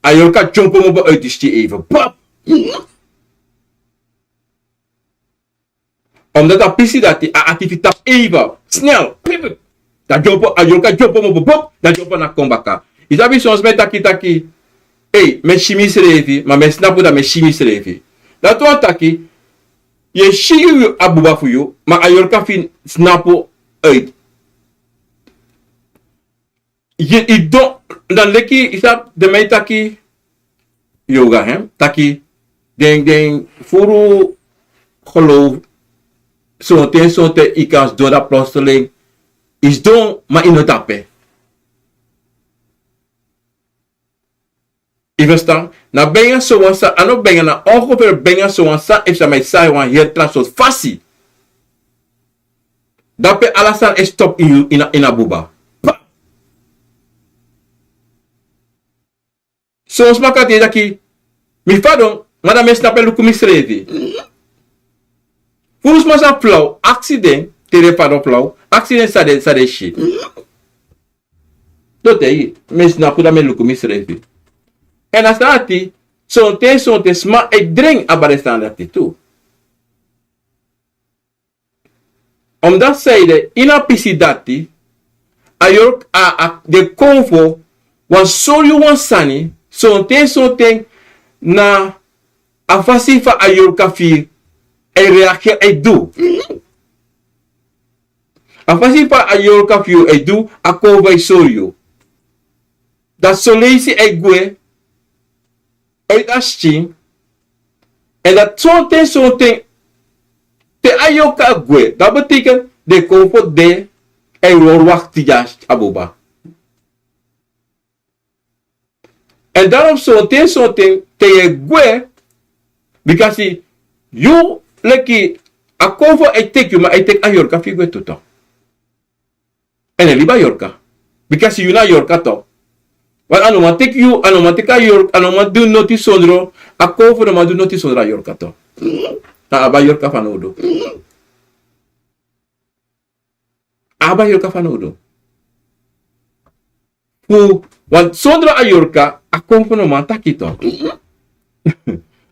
a yorka dyompo mobo uit di sti even. Pap! Omdati a pisi dati a aktivitas even snel. Pip, pip. Dan dyompo, a yorka dyompo mobo, pop, dan dyompo na kon baka. Yu sabi soms mi e taki taki, ei, mi e si misrefi, ma mi e snapu dan mi e si misrefi. Dati wani taki, yu e si yu a buba fu yu, ma a yorka fu yu snapu uit. Yu, yu don, dan leki, yu sabi, den man e taki, yoga, hè, taki, den, den furu geloof, sonten, sonten, yu kan sidon dan plotseling, yu sidon, ma yu no de ape. Yu verstaan? Na bijna so wan sani, a no bijna, na ongeveer bijna so wan sani, efu san mi e si wan heri tra sortu fasi. Dape ala sani e stop ini, ini, ini a buba. Pa! Son sma kan de taki, mi fadon, ma dan mi e snapu e luku misrefi. Furu sma san flauw, aksi den, te den fadon flauw, aksi den san den, san den si. Dati e, mi e snapu dan mi e luku misrefi. Èn a sani dati, sonten, sonten sma e dringi abra den sani dati tu. Omdati san ede, ini a pisi dati, a yorka, a, a, den kon fu wan sori yu wan sani, sonten, sonten, na a fasi fa a yorka fu yu e reageri e du. A fasi fa a yorka fu yu e du, a kon fu e sori yu. Dati son leisi e gwe, uit a skin. Èn dati sonten, sonten, te a yorka gwe, dati betekent den kon fu de, en yu wori wakti dya a buba. Èn dan op sonten sonten te yu e gwe, bikasi yu leki a konfo e teki yu ma e teki a yorka fu yu gwe tu to. Èn e libi a yorka. Bikasi yu na yorka to. Wan a no man teki yu a no man teki a yorka a no man du noti sondro a konfo no man du noti sondro a yorka to. A abi a yorka fanowdu. A abi a yorka fanowdu. Fu wan sondro a yorka a konfo no man taki to.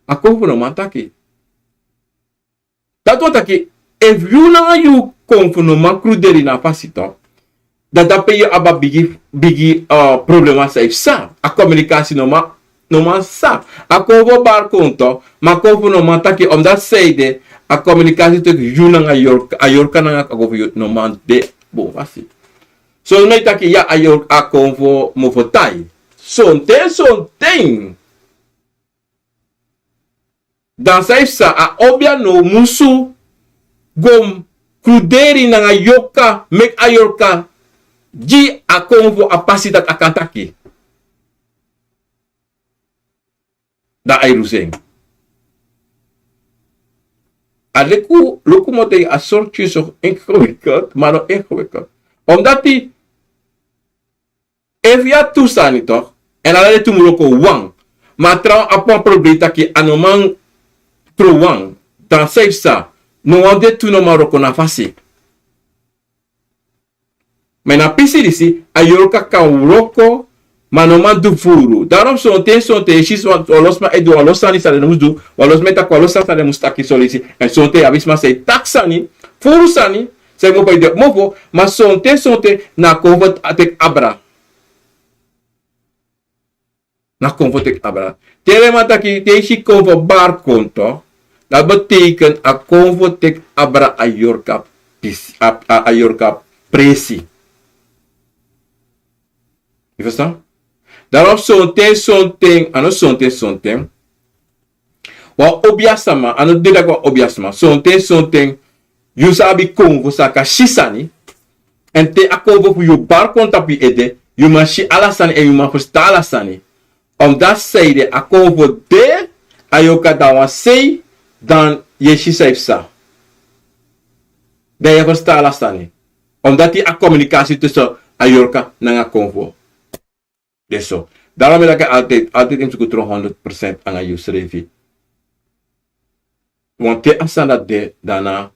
A konfo no man taki. Dati wani taki efu yu nanga yu konfo no man kruderi na a fasi to, dan dape yu abi a bigi bigi problema san yu psa. A kominikasi no man no man sa. A konfo bari kon to ma a konfo no man taki omdati san ede a kominikasi toki yu nanga a yorka nanga a konfo no man de bun fasi. So no man e taki ya a yorka a konfo mofo tai. Sonten sonten dan san yu psa a obia no musu go kruderi nanga yorka meki a yorka gi a konfo a pasi dati a kan taki. Dan a e lusu en. A luku luku moto yu a sortu yu so ingewikkeld ma no ingewikkeld. Omdati efu yu abi tu sani tok' èn ala den tu mus wroko wan. Ma a trawan abi wan problem taki a no man tron wan. Dan san yu psa no wan fu den tu no man wroko na a fasi. Ma ini a pisi disi a yorka kan wroko ma no man du furu. Darom sonten sonten yu si wan lo sma e du wan lo sani san den no mus du. Wan lo sma e taki wan lo sani san den mus taki soleisi. Èn sonten yu abi sma san e taki sani furu sani san yu mopo e de mofo. Ma sonten sonten na a konfo teki abra. Na konfo teki abra. Te den man taki te yu si konfo bari kon to dati beteiken a konfo teki abra a yorka pisi a yorka presi. Yu ferstan? Darom sonten sonten a no sonten sonten wan obi a sama a no de daki wan obi a sama sonten sonten yu sa abi konfo san a kan si sani. Èn te a konfo fu yu bari kon tapu yu ede yu man si ala sani èn yu man ferstan ala sani. Omdati san yu de a konfo de a yorka dan wan sei dan yu e si san yu psa. Dan yu e ferstan ala sani. Omdati a kominikasi tusu a yorka nanga konfo. De so. Darom mi laki altid altid yu mus go tron honderd persent nanga yusrefi. Wan te a sani dati de dan na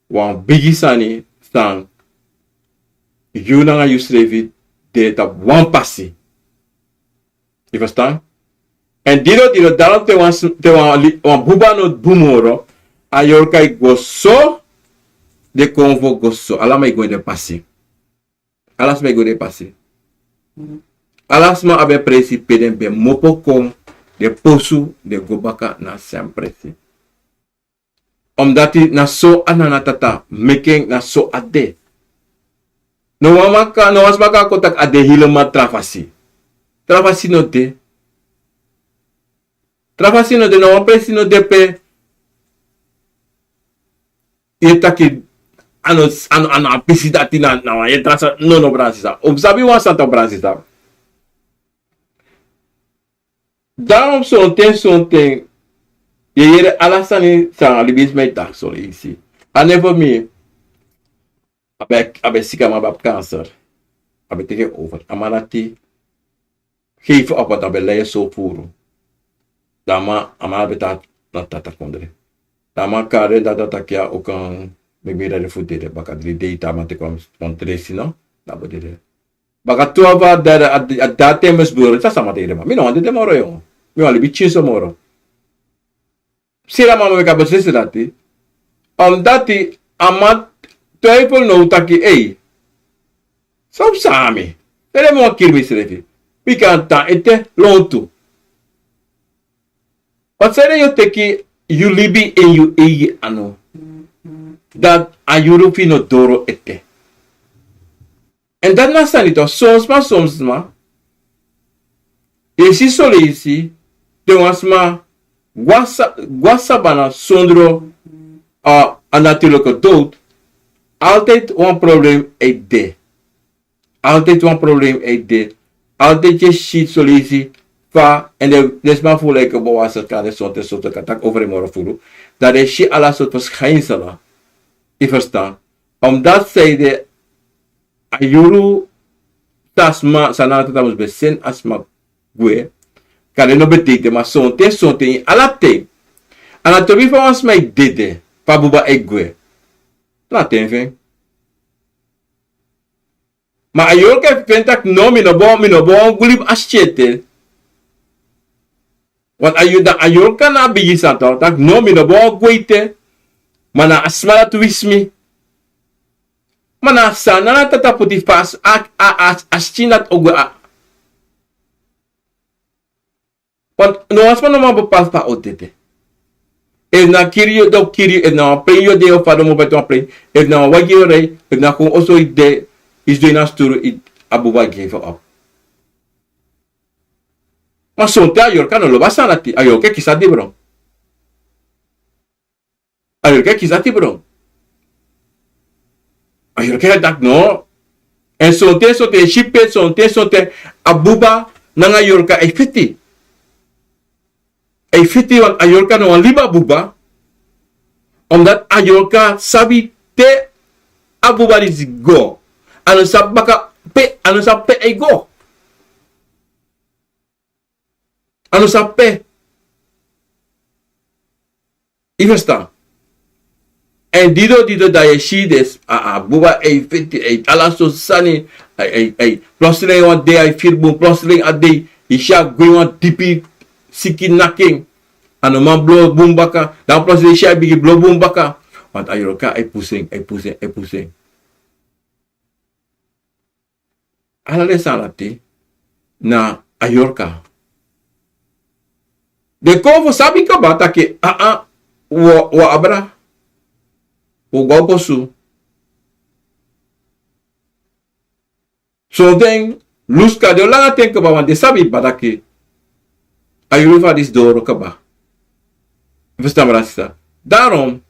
wan bigi sani san yu nanga yusrefi de tapu wan pasi. Yu ferstan? Èn diro diro darom te wan buba no bun moro a yorka e go so. Den konfo go so ala man e go ini den pasi. Ala sma e go den pasi. Ala sma abi en presi pe den ben mopo kon den posu den go baka na a sani presi. Omdati na so a nana tata meki en na so a de. No wan man kan no wan sma kan kon taki a de helemal tra fasi. Tra fasi no de. Tra fasi no de na wan presi no de pe yu e taki a no a no a pisi dati na wan yu e tra sani no no bransisa un mus sabi wan santa bransisa. Darom sonten sonten yu e yere ala sani san a libisma e taki sori yu si a nen fu mi. A ben siki a man ben abi kanser. A ben teki en over a man dati. Gefi opo dan ben lei en so furu. Dan a man a man ben tan na tata kondre. Dan a man kari en dati a taki ya un kan meki mi redi fu dede baka dri dei te a man teki wan dresi no. Dan a bo dede. Baka tu a fu a dati a dati en ben sburu san sama teki den man mi no wan dede moro yongo. Mi wan libi tyin so moro. Seri a man meki a beslisi dati. Omdati a man twijfel now taki ei. San fu san na mi? Te den mi wan kiri misrefi. Mi kan tan ete lontu. Wan sani den yu o teki yu libi ini yu eigi anu. Dati a yuru fu yu no doro ete. Èn dati na sani tu a son sma son sma. Yu e si soleisi te wan sma go a sabana sondro a naturlike dowd. Altid wan problem e de. Altijd wan probleem uit dit. Altijd je ziet zo lees je fa en de, de sma voel like bo was het kan de zonde zo te kan tak over en moro furu. Dat is je ala soort verschijnselen. Je verstaan? Omdat zij de ayuru tasma sanata tamus besin asma gwe. Kan no betekenen maar zonde zonde in ala tijd. En dat we van ons mij dede. Fa buba e gwe. Laten vindt. Ma a yorka e feni tak' no mi no bo mi no bo wan gulib a siti ete. Want a yorka na a bigi sani tok' tak' no mi no bo wan gwe ete. Ma na a sma dati wisi mi. Ma na a sani na a tata puti fasi a a a siti dati o gwe a. Want no wan sma no man bepaal fa a o dede. Efu na kiri yu o kiri yu efu na wan plen yu o de yu o fadon mobeti wan plen. Efu na wan wagi yu o rei efu na kon oso yu de. Yu sidon ini a sturu yu a buba geven op. Ma sonten a yorka no lobi a sani dati a yorka e kisi a dibron. A yorka e kisi a dibron. A yorka e dati no. Èn sonten sonten e si pe sonten sonten a buba nanga yorka e fiti. A e fiti want a yorka no wan libi a buba. Omdat a yorka sabi te a buba disi go. A no sabi baka pe a no sabi pe a e go. A no sabi pe. Yu ferstan? Èn dido dido dan yu e si den a buba e fiti e ala sortu sani. Plotseling wan dei a e firi bun plotseling a dei yu si a gwe ini wan dipi siki naki en. A no man blo bun baka dan plotseling yu si a e bigin blo bun baka. Want a yorka a e pusu en a e pusu en a e pusu en. Ala den sani dati na a yorka. Den kon fu sabi kaba taki aa wi o abra. Wi o go a opo su. Sonten lusu kari den o langa ten kaba wan den sabi baka taki a yuru fu a disi doro kaba. Yu ferstan brada sisa? Darom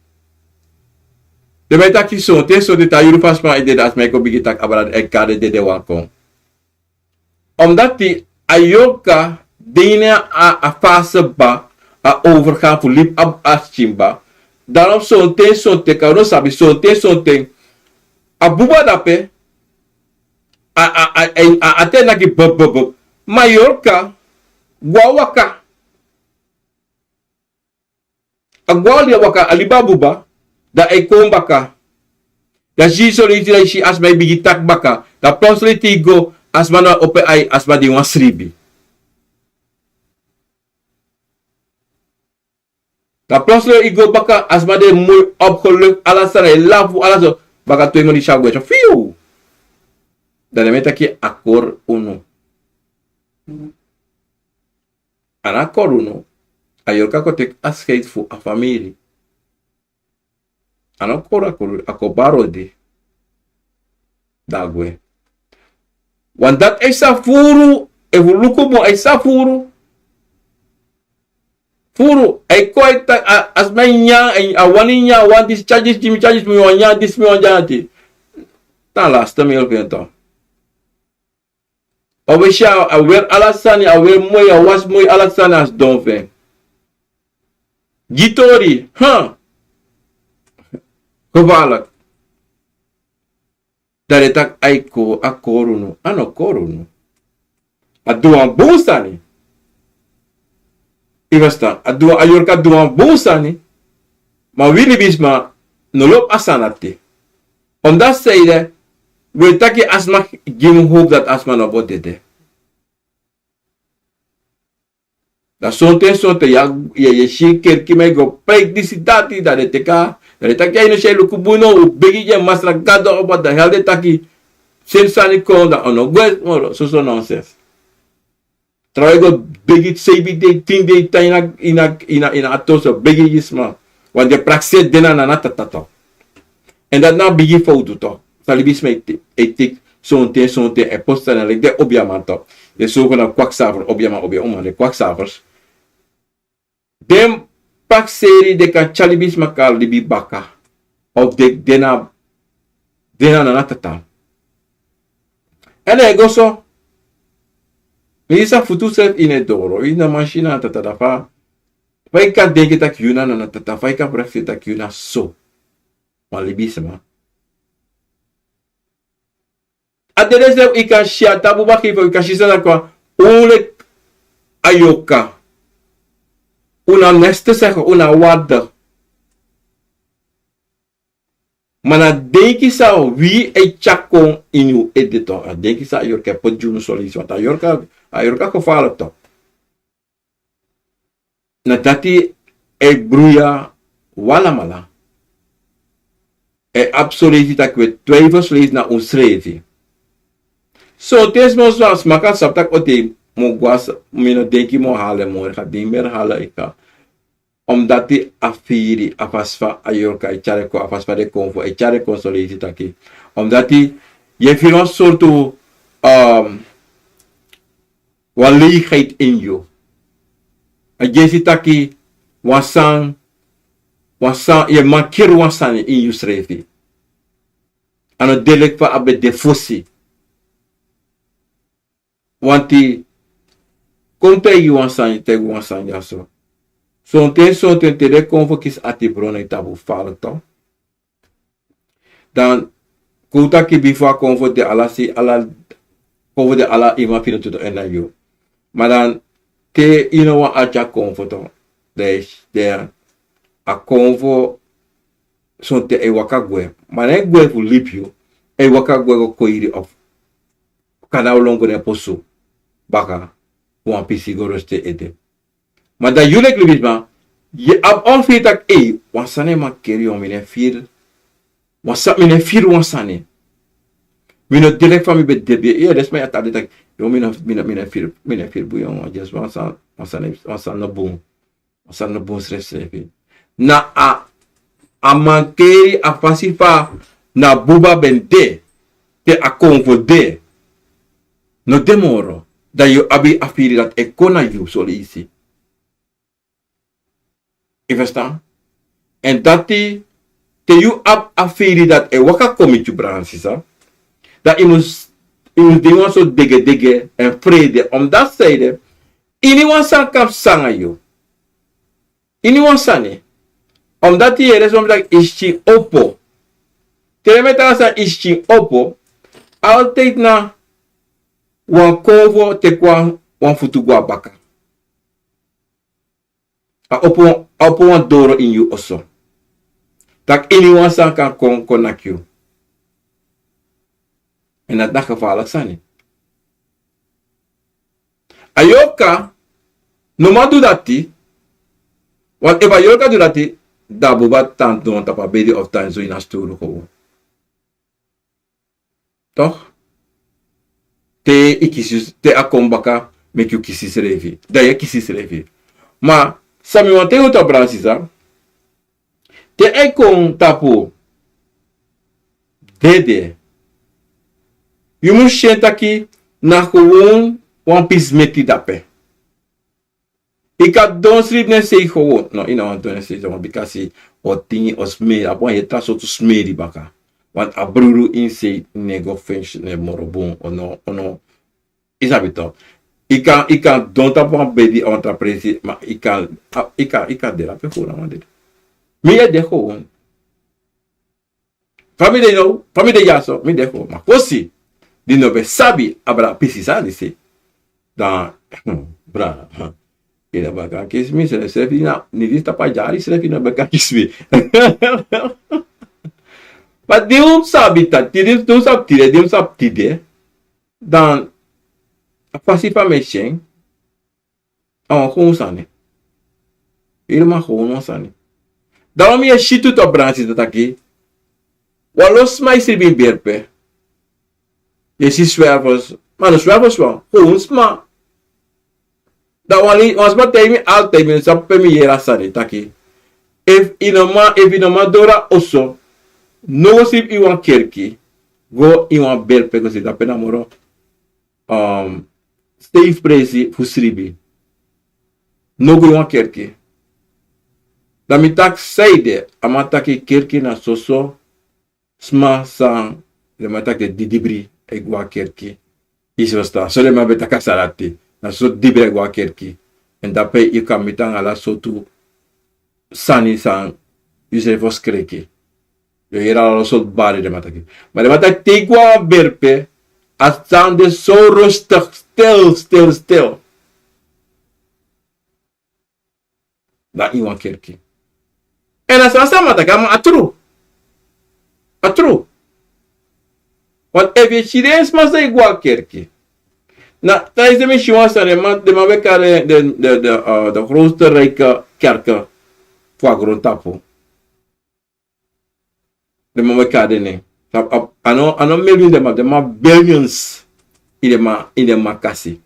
den ben taki sonten sonten te a yuru fu a sma e dede a sma e kon bigin taki abra e kari den dede wan kon. Omdati a yorka de ini a fase kba a overgan fu libi a skin kba. Darom sonten sonten kari no sabi sonten sonten a buba dape. A a a a a a ten naki bebebeb. Ma yorka gwa waka. A gwa oli a waka a libi a buba. Dan a e kon baka. Dan si sori yu si a sma e bigin taki baka dan plotseling te yu go a sma no a opo en ai a sma de ini wan sribi. Dan plotseling yu go baka a sma de moi opgeluk ala sani e lafu ala so. Baka tu e moni si a gwe so fiu. Dan den mi e taki a kori unu. A no a kori unu. A yorka kon teki a skeiti fu a famiri. A no kori a kori a kon bari odi. Dan a gwe. Wan dati a e sa furu efu luku bun a e sa furu. Furu a e kon a e taki a sma e nyan a wani nyan a wani disi tyari disi gi mi tyari disi mi wan nyan disi mi wan nyan ati. Tan laste mi elfu en tan. A we si a weri ala sani a weri moi a wasi moi ala sani a sidon fu en. Gi tori. Gevaarlik. Dan den taki a e kori a kori unu a no kori unu. A du wan bun sani. Yu ferstan a du wan a yorka du wan bun sani. Ma wi libisma no lobi a sani dati. Omdati seide wi e taki a sma gi mi hopu dati a sma no bo dede. Dan sonten sonten yu e si kerki man yu go preiki disi dati dan den teki a dan den taki a yu no si a e luku bun no un begi gi en masra gado opo dan hel den taki. Seni sani kon dan un no gwe moro soso nonsens. Trawan yu go begi seibi dei tin dei tan ini a toso begi gi sma. Wan den prakseri de na nana tata to. Èn dati na a bigi fowtu to. San libisma e teki sonten sonten e posti sani na leki den obiaman to. Den sowko na kwaksaver obiaman obia uman den kwaksavers. Den prakseri den kan tyari libisma kari libi baka. Of den de na nana tata. Èn a e go so. Mi sa futu srefi ini en doro, ini a man si na tata, da fa, fa yu kan denki tak' yu na, na tata, fa yu kan prakseri tak' yu na so. Wan libisma. A dede srefi yu kan si a tapu baka, yu kan si san na kon. Un leki a yorka. Un na neste saka, un na warde. Ma na denki san wi e tyari kon ini un ede tu. A denki san a yorka e poti gi unu soleisi, want a yorka, a yorka gevaarlijk tu. Na dati e bruya wi alamala. E abi soleisi tak' wi e twijfel soleisi na unsrefi. Sonten sma, sma kan sabi tak' o dei mi o go a sa, mi no denki mi o hala en moro, a dei mi e hala en. Omdati a firi, a fasi fa a yorka e tyari kon, a fasi fa den konfo e tyari kon soleisi taki. Omdati yu e firi wan sortu, um, wan leegheid ini yu. A e si taki wan sani, wan sani, yu e mankeri wan sani ini yusrefi. A no de leki fa a ben de fosi. Wanti, kon taigi wan sani, taigi wan sani dyaso. Sonten, sonten te den konfo kisi ati bron na yu tapu, fala tu. Dan, kon taki bifo a konfo de ala si, ala, konfo de ala yu man firi tu tu en na yu. Ma dan, te yu no wani ati a konfo tu, dan, dan a konfo sonten e waka gwe. Ma no e gwe fu libi yu, e waka gwe go koiri of kanaw lon go na en posu baka, wan pisi go reste ede. Ma dan yu leki libisma, yu abi wan firi taki, ei, wan sani e mankeri yu, mi no e firi. Wan sa, mi no e firi wan sani. Mi no de leki fa mi ben de. Yu e, den sma e taki, yu, mi no, mi no, mi no e firi, mi no e firi bun, yu, wan, just wan sani, wan sani, wan sani no bun. Wan sani no bun srefsrefi. Na a, a mankeri, a fasi fa na buba ben de, te a konfo de, no de moro. Dan yu abi a firi dati e kon na yu soleisi. Yu ferstan? Èn dati, te yu abi a firi dati e waka kon miti yu, brada nanga sisa, dan yu mus, yu mus de ini wan sortu degedege èn frede. Omdati san ede, ini wan sani kan psa nanga yu. Ini wan sani. Omdati yu e yere sma taki yu skin opo. Te mi e taki san yu skin opo, altijd na wan konfo teki wan, wan futu go na baka. A opo, a opo wan doro ini yu oso. Taki ini wan sani kan kon, kon naki yu. Èn dati na gevaarlijk sani. A yorka no man du dati, want efu a yorka du dati, dan a buba tan don tapu a bedi of tan so ini a sturu gewoon. Toch? Te yu kisi, te a kon baka, meki yu kisi srefi. Dan yu e kisi srefi. Ma san mi wani taigi unu, brada nanga sisa, te a e kon tapu dede, yu mus si en taki na gewoon wan pisi meti dape. Yu kan don sribi na en sei gewoon. No, yu no wani don na en sei gewoon, bikasi o tin, o smeri, a abi wan heri tra sortu smeri baka. Want a brudu ini sei no e go fensyi, no e moro bun, o no, o no. Yu sabi toch. Yu kan, yu kan don tapu wan bedi, a wan tra presi, ma yu kan, a, yu kan, yu kan de dape gewoon na wan dede. Mi e de gewoon. Fa mi de now, fa mi de dyaso, mi de gewoon. Ma fosi, di no ben sabi abra pisi sani disi. Dan, hmm, bra, hmm. Yu no ben kan kisi mi, srefi, srefi, na, ni disi tapu a dyari, srefi, yu no ben kan kisi mi. Ma di un sabi taki, di un sabi tide, di un sabi tide. Dan, a fasi fa mi e si en, a wan gewoon sani. Helemaal gewoon wan sani. Dan wan mi e si tu, brada nanga sisa, taki wan lo sma e sribi ini berpe. Yu e si zwervers, ma no zwervers wan, gewoon sma. Dan wan li, wan sma taigi mi altijd, mi no sabi pe mi yere a sani taki, efu yu no man, efu yu no man doro a oso, no go sribi ini wan kerki, go ini wan berpe go sribi, dape na moro um, safe presi fu sribi. No go ini wan kerki. Dan mi taki saide, a man taki kerki na soso sma san, den man taki den didibri e go a kerki. Yu si, yu e ferstan? So den man ben taki a sani dati. Na so dibri e go a kerki. Èn dape yu kan miti nanga ala sortu sani san yu srefi o skreki. Yu o yere ala sortu bari den man taki. Ma den man taki te yu go a wan bere pe, a sani de so rustig, stil, stil, stil. Dan ini wan kerki. Èn a sani san mi taki, a tru. A tru. Want efu yu e si den sma san e go a kerki. Na, tijdens mi si wan sani, den man, den man ben kari den, den, den, eh, den grootste rijke kerken fu a grontapu. Den man ben kari den nen. A, a, a no, a no miljoen den man, den man billions. Ini den man, ini den man kasi.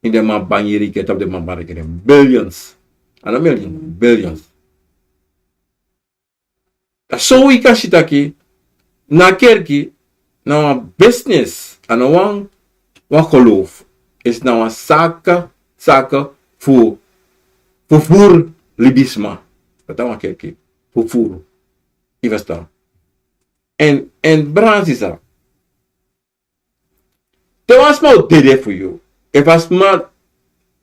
Ini den man bangi riki, tapu den man bangi riki. Billions. A no miljoen, billions. Dan so wi kan si taki, na kerki, na wan business, a no wan, wan geloof. Is na wan saka, saka fu, fu furu libisma. Dati na wan kerki, fu furu. Yu e ferstan? Èn, èn brada nanga sisa, te wan sma o dede fu yu, efu a sma,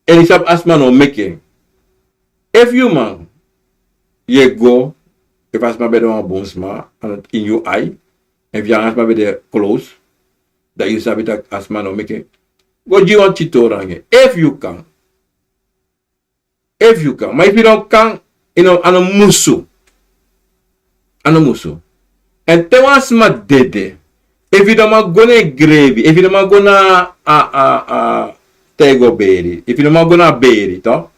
èn yu sabi a sma no o meki en. Efu yu man, yu e go, efu a sma ben de wan bun sma, a no ini yu ai, efu yu nanga a sma ben de close, dan yu sabi taki a sma no o meki en. Go gi wan tyitori nanga en, efu yu kan. Efu yu kan. Ma efu yu no kan, yu no, a no musu. A no musu. Èn te wan sma dede, efu yu no man go na en grebi, efu yu no man go na a, a, a, te yu go beri, efu yu no man go na a beri, toch?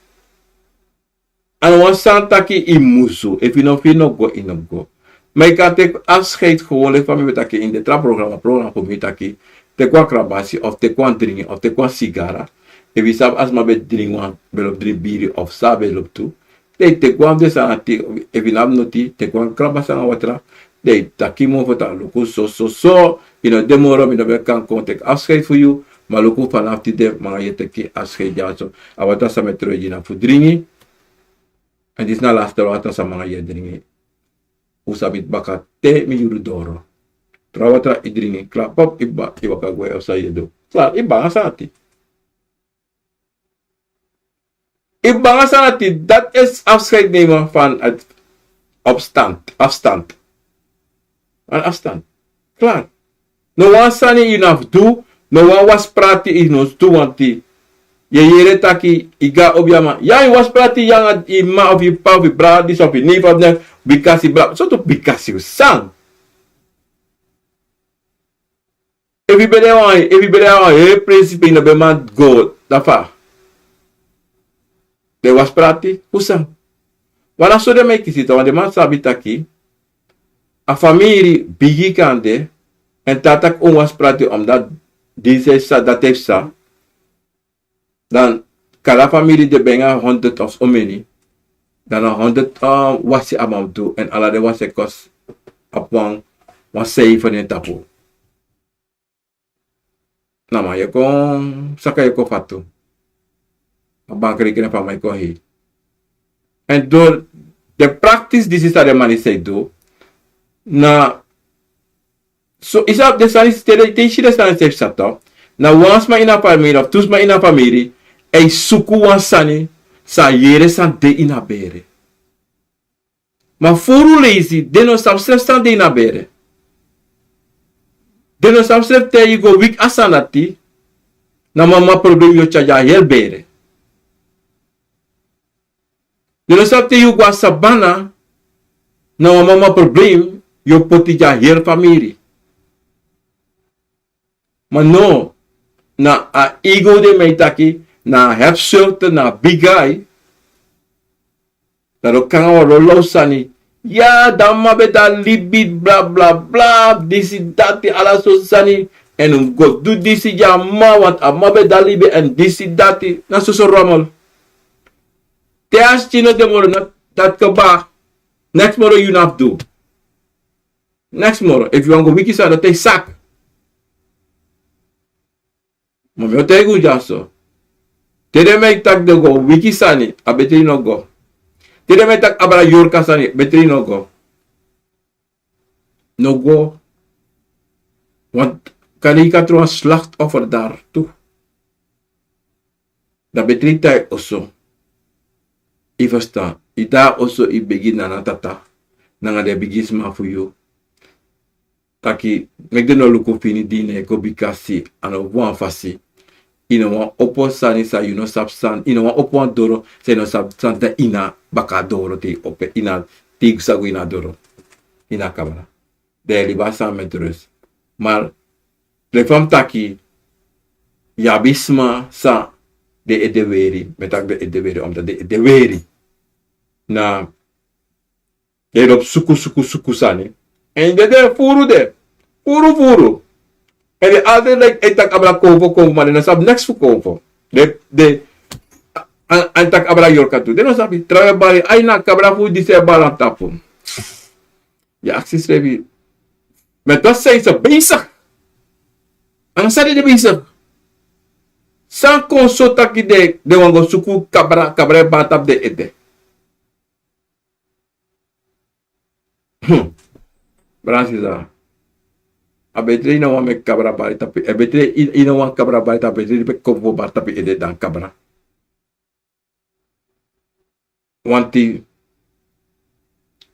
A no wan sani taki yu musu, efu yu no firi, no go, yu no go. Ma yu kan teki afscheid gewoon, leki fa mi ben taki ini den tra programa, programa fu mi taki, teki wan krabasi, of teki wan dringi, of teki wan sigara. Efu yu sabi a sma ben dringi wan, ben lobi dringi biri, of san a ben lobi tu. Dan yu teki wan fu den sani dati, efu yu no abi noti, teki wan krabasi nanga watra. Dan yu taki mofo taki luku so, so, so. Yu no de moro, mi no ben kan kon teki afscheid fu yu. Ma luku, fanafu tide, mi nanga yu e teki afscheid dyaso. A watra san mi e trowe gi yu na fu dringi. Èn disi na a laste watra san mi nanga yu e dringi. Un sa miti baka te mi yuru doro. Tra watra yu dringi, kla, pop, yu kba, yu waka gwe, of san yu e du. Kla, yu banga sani dati. Yu banga sani dati, dat is afscheid nemen van het opstand, afstand. Een afstand. Klaar. No wan sani yu no abi fu du, no wan wasi prati yu no mus du, want yu e yere taki yu go na obiaman. Ya, yu wasi prati yu nanga yu mma of yu p'pa of yu brada disi of yu neef of neef, bikasi brada. Sortu bikasi san? Efu yu ben de wan, efu yu ben de wan heri prinsipe, yu no ben man go, dan fa? Den wasi prati, fu san? Wan, na so den man e kisi, toch, want den man sabi taki a famiri bigi kande, èn te a taki un wasi prati, omdat disi e psa, dati e psa. Dan kande a famiri de baka honderd of so many. Dan na honderd, eh, wasi a man mus du, èn ala den wasi e kosi abi wan, wan sei fu den tapu. Na man yu e kon saka, yu e kon fatu. A bankrekening fu a man e kon hei. Èn door den praktis disi san den man disi e du, na so, yu sabi, den sani, te, te yu si den sani srefi, toch, na wan sma ini a famiri of tu sma ini a famiri e suku wan sani san yere san de ini a bere. Ma furu leisi den no sabi srefi san de ini a bere. Den no sabi srefi te yu go wiki a sani dati, na mama problem yu o tyari gi a heri bere. Den no sabi te yu go a sabana, na wan mama problem yu o poti gi a heri famiri. Ma no, na a ego, den man e taki, na a hebzucht, na a bigi ai. Dan den o kon nanga wan lawlaw sani. Ya, dan a mama ben de a libi, bla, bla, bla, disi, dati, ala sortu sani. Èn un go du disi gi a mama, want a mama ben de a libi, èn disi, dati. Na soso rommel. Te a skin no de moro, na dati kaba. Neks moro yu no abi fu du. Neks moro, efu yu wani go wiki sani, dan te yu saka. Ma mi o taigi unu dyaso. Te den man e taki den go wiki sani, a betri yu no go. Te den man e taki abra yorka sani, betri yu no go. No go. Want Kande yu kan tron wan slachtoffer dari tu. Dan betre yu tan na oso. Yu ferstan, yu tan na oso, yu begi nana, tata, nanga den bigisma fu yu, taki meki den no luku fini di yu no e go bika si a no wan fasi. Yu no wani opo sani san yu no sabi san, yu no wani opo wan doro san yu no sabi san de ini a baka doro, te yu opo en, te yu sa go ini a doro, ini a kamra. Dan yu e libi a sani met rust. Ma leki fa mi taki, yu abi sma san den ede weri, mi e taki den ede weri, omdat den ede weri na den lobi suku suku suku sani. Èn den de furu, de furu furu. Èn den altijd like e taki abra konfo konfo, ma den no sabi neks fu konfo. Den, den, a, a, a e taki abra yorka tu, den no sabi. Trawan e bari, ai, na kabra fu disi e bari na tapu. Yu e aksi yusrefi, met wat zijn ze bezig? Anga san den de bezig? San kon so taki den, den wani go suku kabra, kabra e bari tapu den ede? Hmm. Brada nanga sisa, a betre yu no wani meki kabra bari tapu, a betre yu, yu no wani kabra bari tapu, a betre yu meki konfo bari tapu yu ede dan kabra. Want te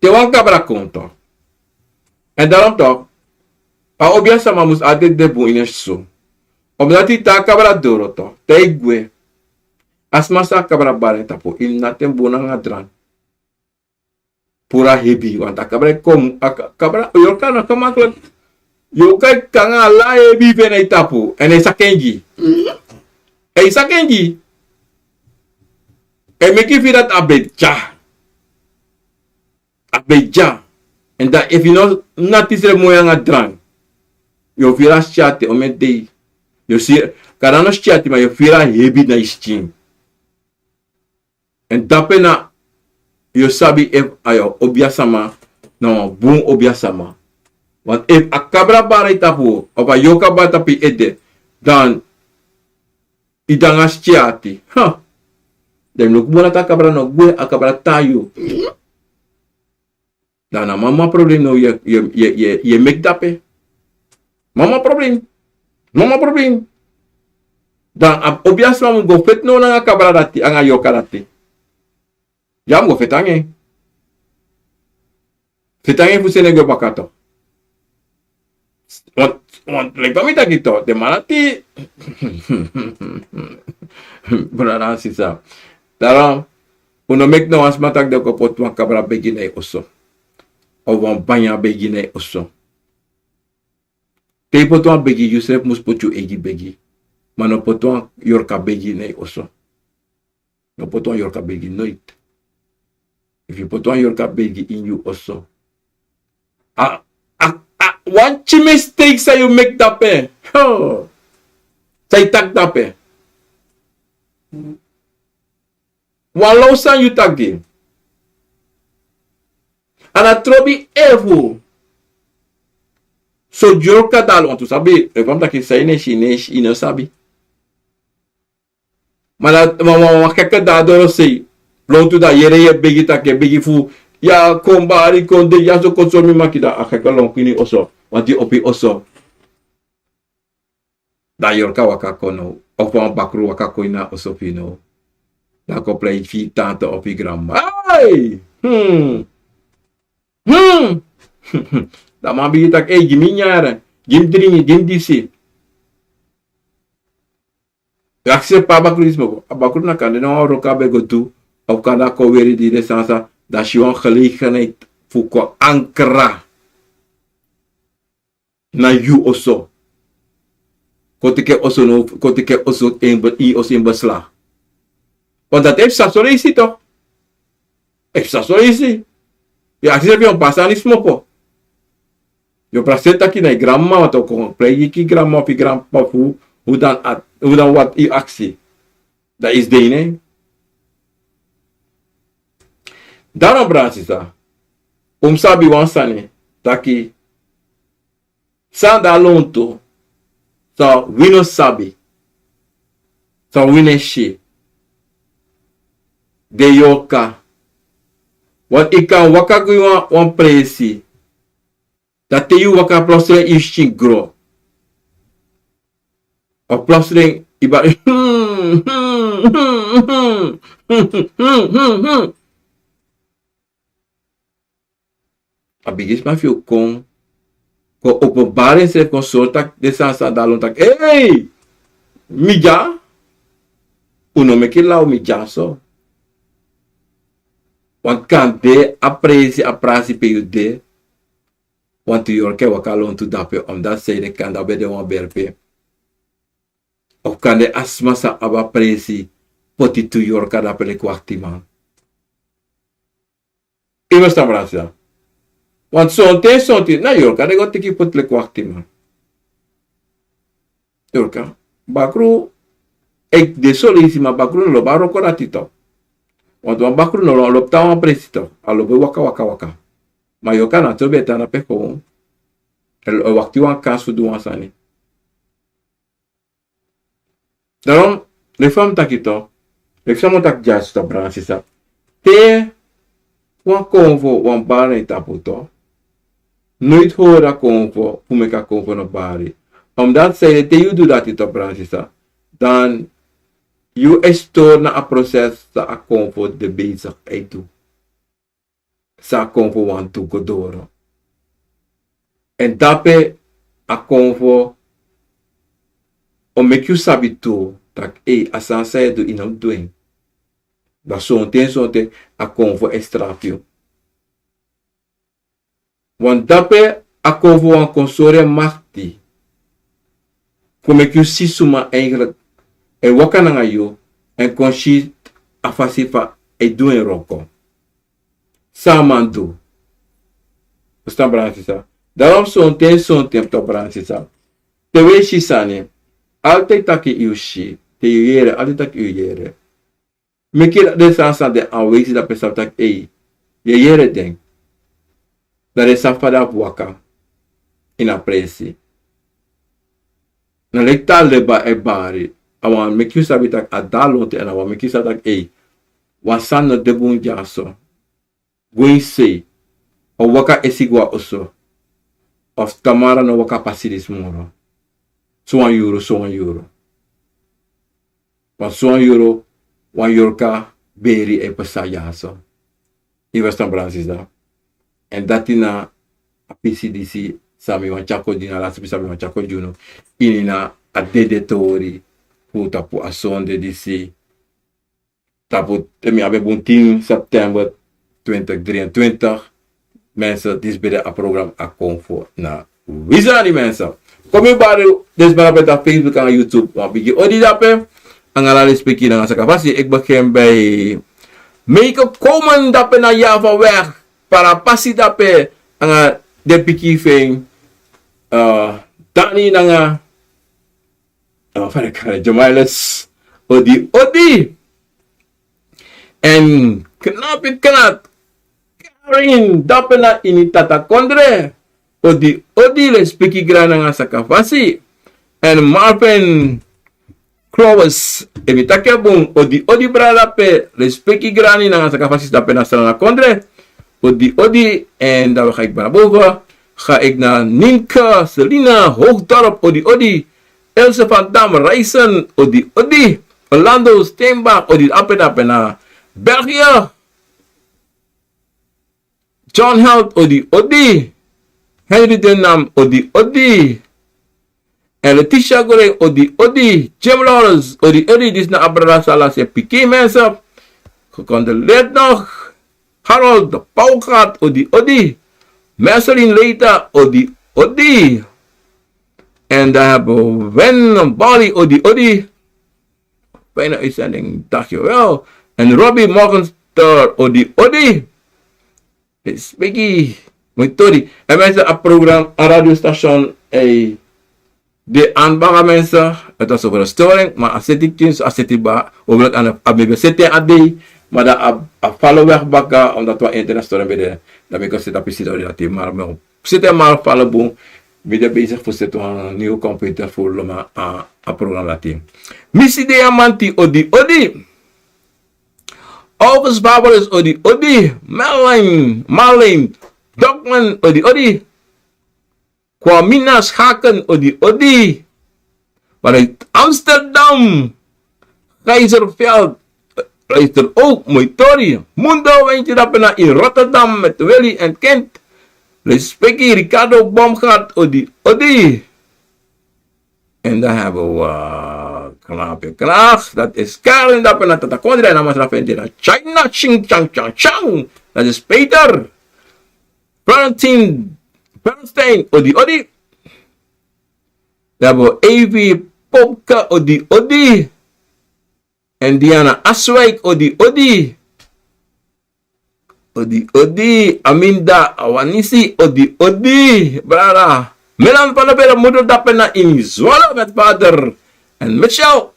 wan kabra kon, toch. En daarom toch, a obiasma mus altijd de bun ini en soso. Omdat te a kabra doro, toch, te a e gwe, a sma san a kabra bari en tapu, yu no abi ten bun nanga drank. Puru a hebi, want a kabra e kon, a ka-, kabra, yorka no kon makkelijk. Yorka e kon anga ala a hebi fu en na yu tapu, èn a e saka en gi yu. A e saka en gi yu. A e meki yu firi dati a ben dya. A ben dya. Èn dan efu yu no nati yusrefi moi anga drank, yu o firi a syati, omen dei. Yu o si, kande no syati, ma yu o firi a hebi na yu skin. Èn dape na yu o sabi efu a yu obiasma na wan bun obiasma. Want efu a kabra bari yu tapu, of a yorka bari tapu yu ede, dan yu de anga syati. Ha. Dan yu mus luku bun dati a kabra no gwe, a kabra tan na yu. Dan na mama problem now yu e, yu e, yu e, yu e, yu e meki dape. Mama problem. Mama problem. Dan a obiasma mus go feti now nanga kabra dati, anga yorka dati. Ya, mus go feti anga en. Feti anga en fu seni en gwe baka, toch. Want, want leki fa mi taki, toch, den man dati. Brada nanga sisa. Daarom, un no meki no wan sma taki den o kon poti wan kabra begi na yu oso. Of wan banya begi na yu oso. Te yu poti wan begi, yusrefi mus poti yu eigi begi. Ma no poti wan yorka begi na yu oso. No poti wan yorka begi, noiti. Efu yu poti wan yorka begi ini yu oso, a, a, a, wan pikin mistake san yu meki dape. Ho. San yu taki dape. Wan law sani yu taki. A no trobi efu so yorka dati, want un sabi, efu a mus taki san yu no e si, yu no e si, yu no sabi. Ma na, ma, ma, ma, keke dati dorosei. Lontu dati yere yu e begi taki, e begi fu, ya, kon bari, kon de, ya so kon so mi maki, dan a keke lon kon ini oso. Want yu opo yu oso. Dan yorka waka kon now. Of wan bakru waka kon ini a oso fu yu now. Dan kon prei fu yu tante of yu granma. Hey! Hmm. Hmm. Dan man bigin taki, ei, gi mi nyanyan, gi mi dringi, gi mi disi. Yu aksi pe a bakru disi ben go. A bakru na kande na wan wroko a ben go du, of kande a kon weri di de sansa, dan a si wan gelegenheid fu kon ankra na yu oso. Kon teki oso now, kon teki oso ini be-, yu oso ini beslag. Want dati e psa son leisi toch. E psa son leisi. Yu aksi fu yu pasa na smopo. Yu prakseri taki na yu granma, want a o kon prei gi yu granma of yu granpapa fu, fu dan a, fu dan wat yu aksi. Dan yu si de ini en. Daarom brada nanga sisa, un mus sabi wan sani, taki san de a lontu, san wi no sabi, san wi no e si, den yorka. Want yu kan waka go ini wan, wan presi, dan te yu waka plotseling yu skin gro. Of plotseling, yu bari. A bigisma fu yu kon, kon openbari ensrefi, kon sori taki den sani san de a lon taki: "Ei, mi dya." Un no meki law, mi dya so. Want kande a presi, a prasi pe yu de, want tu yorka e waka lontu dape, omdat sei de kande a ben de wan berpe. Of kande a sma san abi a presi poti tu yorka dape leki waktiman. Yu e ferstan, brada, sisa? Want sonten, sonten na yorka den go teki poti leki waktiman. Yorka, bakru, e de so leisi, ma bakru no lobi a wroko dati toch. Want wan bakru no lobi tan wan presi toch, a lobi waka, waka, waka. Ma yorka na so ben e tan na pe kon, e wakti wan kansi fu du wan sani. Daarom, leki fa mi taki toch, leki fa mi taki dyasi toch, brada, sisa. Te wan konfo, wan bari na yu tapu toch, noiti hori a konfo fu meki a konfo no bari. Omdat sei de, te yu du dati toch, brada, sisa, dan yu e stori na a proses san a konfo de bezig e du. San a konfo wani tu go doro. Èn dape a konfo o meki yu sabi tu taki, ei, a sani san yu e du, yu no mus du en. Dan sonten, sonten a konfo e strafu yu. Want dape a konfo wani kon sori en makti. Kon meki yu si suma eigenlijk e waka nanga yu, èn kon si a fasi fa a e du en wroko. San a man du. Ferstan, brada, sisa? Daarom sonten, sonten toch, brada, sisa, te wi e si sani, altijd taki yu si, te yu yere, altijd taki yu yere. Meki den sani san de aanwezig, dan pe sabi taki, ei, yu e yere den. Dan den sabi fa den abi waka ini a presi. Na leki te a leba e bari, a wani meki yu sabi taki a de a lontu, èn a wani meki yu sabi taki, ei, wan sani no de bun dyaso. Go ini sei, o waka esi go na oso, of tamara no waka pasi disi moro. Sowan yuru, sowan yuru. Wan sowan yuru, wan yorka beri e pasa dyaso. Yu e ferstan, brada, sisa? Èn dati na a pisi disi san mi wani tyari kon gi unu, a lasi pisi san mi wani tyari kon gi unu ini a dede tori fu tapu a sonde disi. Tapu, te mi abi bun tin september twintig drieëntwintig. Mensen, disi ben de a program A Konfo na Wi Sani, mensen. Kon mi bari den sma dape na Facebook anga YouTube, wan bigi odi dape. Anga ala respeki nanga sakafasi, ik begin bij Meike Komen dape na Javaweg, Parapasi dape, anga den pikin fu en, eh, Dani nanga, eh, fa den e kari, Jamailes, odi odi. Èn knapi knat, Karin dape na ini Tatakondre, odi odi, respeki grani nanga sakafasi. Èn Marvin Crowes, efu mi taki en bun, odi odi, brada, dape, respeki grani nanga sakafasi, dape na Sranan Kondre, odi odi. En dan we gaan naar boven, ga ik naar Nienke, Selina Hoogdorp, odi odi. Else van Dam, Rijssen, odi odi. Orlando Steenbach, odi, dape, dape na België. John Held, odi odi. Henry Denam, odi odi. En Letitia Goreng, odi odi. Jim Lawrence, odi odi. Disi na a brada san lasi en pikin, mensen. Gecondoleerd nog. Harold de Pauwgaard, odi odi. Marceline Leita, odi odi. En dan hebben we Wen Bali, odi odi. Fijne uitzending, dankjewel. En Robbie Morgenster, odi odi. Respeki, moi tori. En mensen, a program, a radiostation, ey, de aanbaga, mensen. Het was over een storing, maar a seti kin, so a seti ba, hopelijk aan a, a bebe seti a dei, maar dan a, a follow weg baka, omdat we internetstoring bij de, dan ben ik op zit op zit op die, maar seti maar follow bun. Mi de bezig fu seti wan nieuwe computer fu loma a, a program dati. Misi Diamanti, odi odi. August Barbarus, odi odi. Marlene, Marlene Dokman, odi odi. Kwamina Schaken, odi odi. Vanuit Amsterdam, Gijzerveld, luister ook, mooi tori. Mundo, wentje dape na in Rotterdam met Willy en Kent. Respecti, Ricardo Bomgaard, odi, odi. En dan hebben we Knaapje Knaag. Dat is Karen dape na Tata Kondre en Amasra Fendina. China, ching, chang, chang, chang. Dat is Peter. Valentine Bernstein, odi, odi. Dan hebben we Evi Popke, odi, odi. En Diana Aswijk, odi, odi. Odi, odi. Aminda Awanisi, odi, odi. Brada. Milan van der Berg, moeder dape na in Zwolle met vader. En Michel.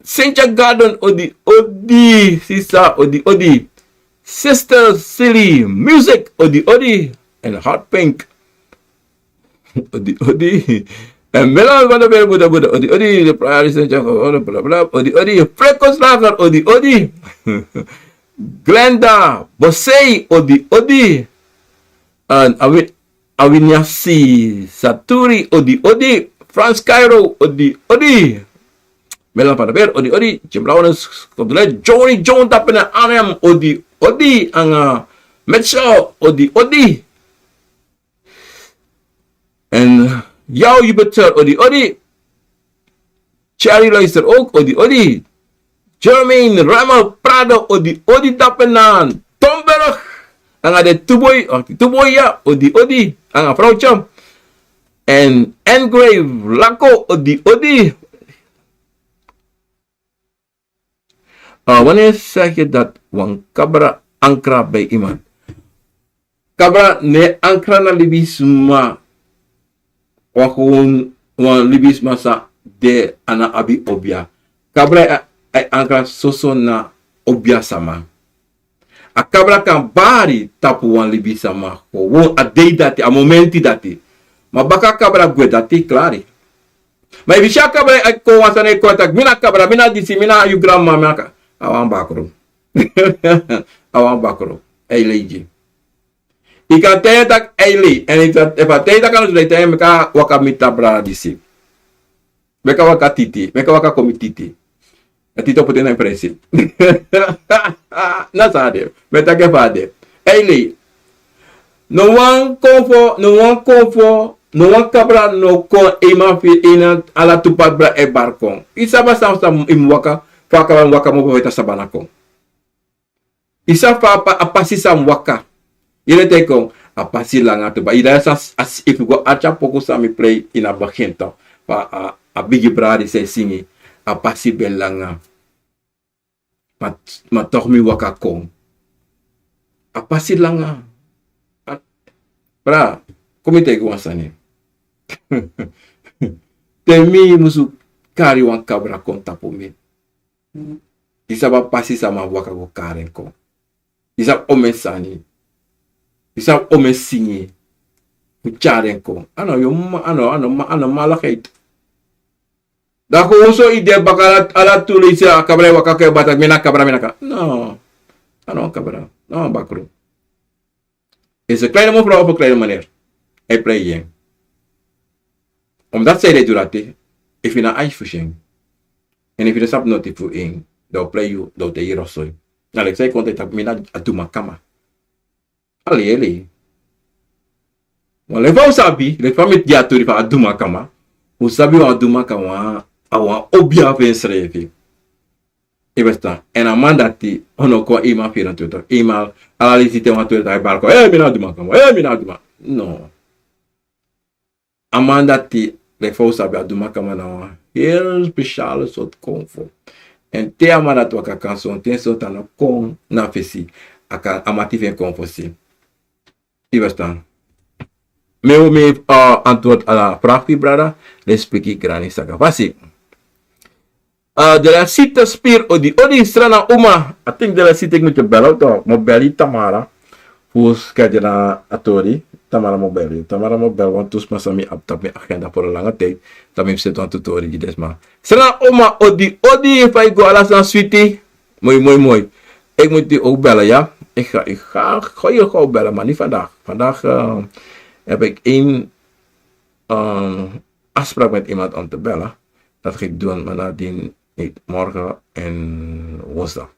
Cynthia Garden, odi, odi. Sisa, odi, odi. Sister Silly Music, odi, odi. En Hot Pink. Odi, odi. En Milan van der Berg, Buddha, Buddha, odi, odi. De Praia Cynthia, bla, bla, bla, odi, odi. Freco Slager, odi, odi. Glenda Bosei, odi, odi. En Awi-, Awiniasi Saturi, odi, odi. Frans Cairo, odi, odi. Milan van der Berg, odi, odi. Jim Lawrence, Kondre, Johnny John, dape na Arnhem, odi, odi. Anga Mitchell, odi, odi. En Yao Jupiter, odi, odi. Charlie luister ook, odi, odi. Jermaine Remmel Prado, odi, odi, dape na Tomberg. Anga de Tuboi, odi, Tuboi, ya, odi, odi. Anga vrouwtje. En Engrave Lako, odi, odi. Ah, wanneer zeg je dat wan kabra ankra bij iemand? Kabra no e ankra na libisma. Wan gewoon, wan libisma san de a no abi obia. Kabra e, e ankra soso na obia sama. A kabra kan bari tapu wan libisama gewoon a dei dati, a momenti dati. Ma baka kabra gwe, dati klari. Ma efu yu si a kabra e kon wan sani e kon taki, mi na kabra, mi na disi, mi na yu granmama, mi na ka-, a wan bakru. A wan bakru. A e lei gi. Yu kan taigi en taki a e lei. Èn efu a taigi yu taki a no so, dan yu taigi en meki a waka miti a brada disi. Meki a waka titi, meki a waka kon miti titi. A titi o poti en na en presi. Na so a de. Mi e taki en fa a de. A e lei. No wan konfo, no wan konfo, no wan kabra no kon, e man fu yu, e na ala tu pati brada e bari kon. Yu sabi san, san yu mu waka, fa a kabra mu waka, mu weta sabana kon. Yu sabi fa a pa-, a pasi san mu waka. Yu e teki kon, a pasi langa tu ba. Yu dati san, efu yu go arki a poku san mi plei ini a begin tu. Fa a, a bigi brada disi e singi, a pasi ben langa. Ma, ma toch mi waka kon. A pasi langa. A, brada, kon mi teki wan sani. Te mi musu kari wan kabra kon tapu mi. Yu sabi a pasi san mi abi waka go kari en kon. Yu sabi omeni sani. Yu sabi omeni singi. Fu tyari en kon. A no, yu ma-, a no, a no ma-, a no malligheid. Dan gewoon so yu de baka ala, ala tu leisi a kabra e waka kon e bari taki mi na kabra, mi na ka-. No. A no kabra. No, bakru. Is een kleine mevrouw of een kleine meneer. A e prei yu. Omdat san ede e du dati, efu yu no abi fu si en. Èn efu yu no sabi noti fu en, dan a o prei yu, dan a o tei yu rotzooi. Na leki san yu kon taki mi na a dumakama. A lei, a lei. Wan leki fa un sabi, leki fa mi gi a tori fu a dumakama. Un sabi wan dumakama, a wan obia fu ensrefi. Yu e ferstan. Èn a man dati, a no kon eenmaal vierentwintig. Eenmaal, ala leisi te wan tori dati e bari kon. Hei, mi na dumakama. Hei, mi na duma-. No. A man dati, leki fa un sabi, a dumakama na wan heel speciale sortu konfo. Èn te a man dati waka kan sonten, sonten a no kon na fesi. A kan, a mati fu en kon fosi. Yu e ferstan. Mi o, mi, eh, antwoord a vraag fu yu brada. Respeki grani saka fasi. Eh, de la sita spir odi, odi Srana Uma. I think de la sita, ik moet je bellen toch. Mi o bel yu Tamara. Fu schedule na a tori. Tamara mi o bel yu. Tamara mi o bel wan tu sma san mi abi tapu mi agenda voor een lange tijd. Dan mi e seti wan tu tori gi den sma. Srana Uma, odi, odi, fa yu go, ala sani switi. Moi, moi, moi. Ik moet u ook bellen, ja? Ik ga, ik ga, ga je gewoon bellen, maar niet vandaag. Vandaag, eh, heb ik één, eh, afspraak met iemand om te bellen. Dat ga ik doen, maar nadien niet, morgen en woensdag.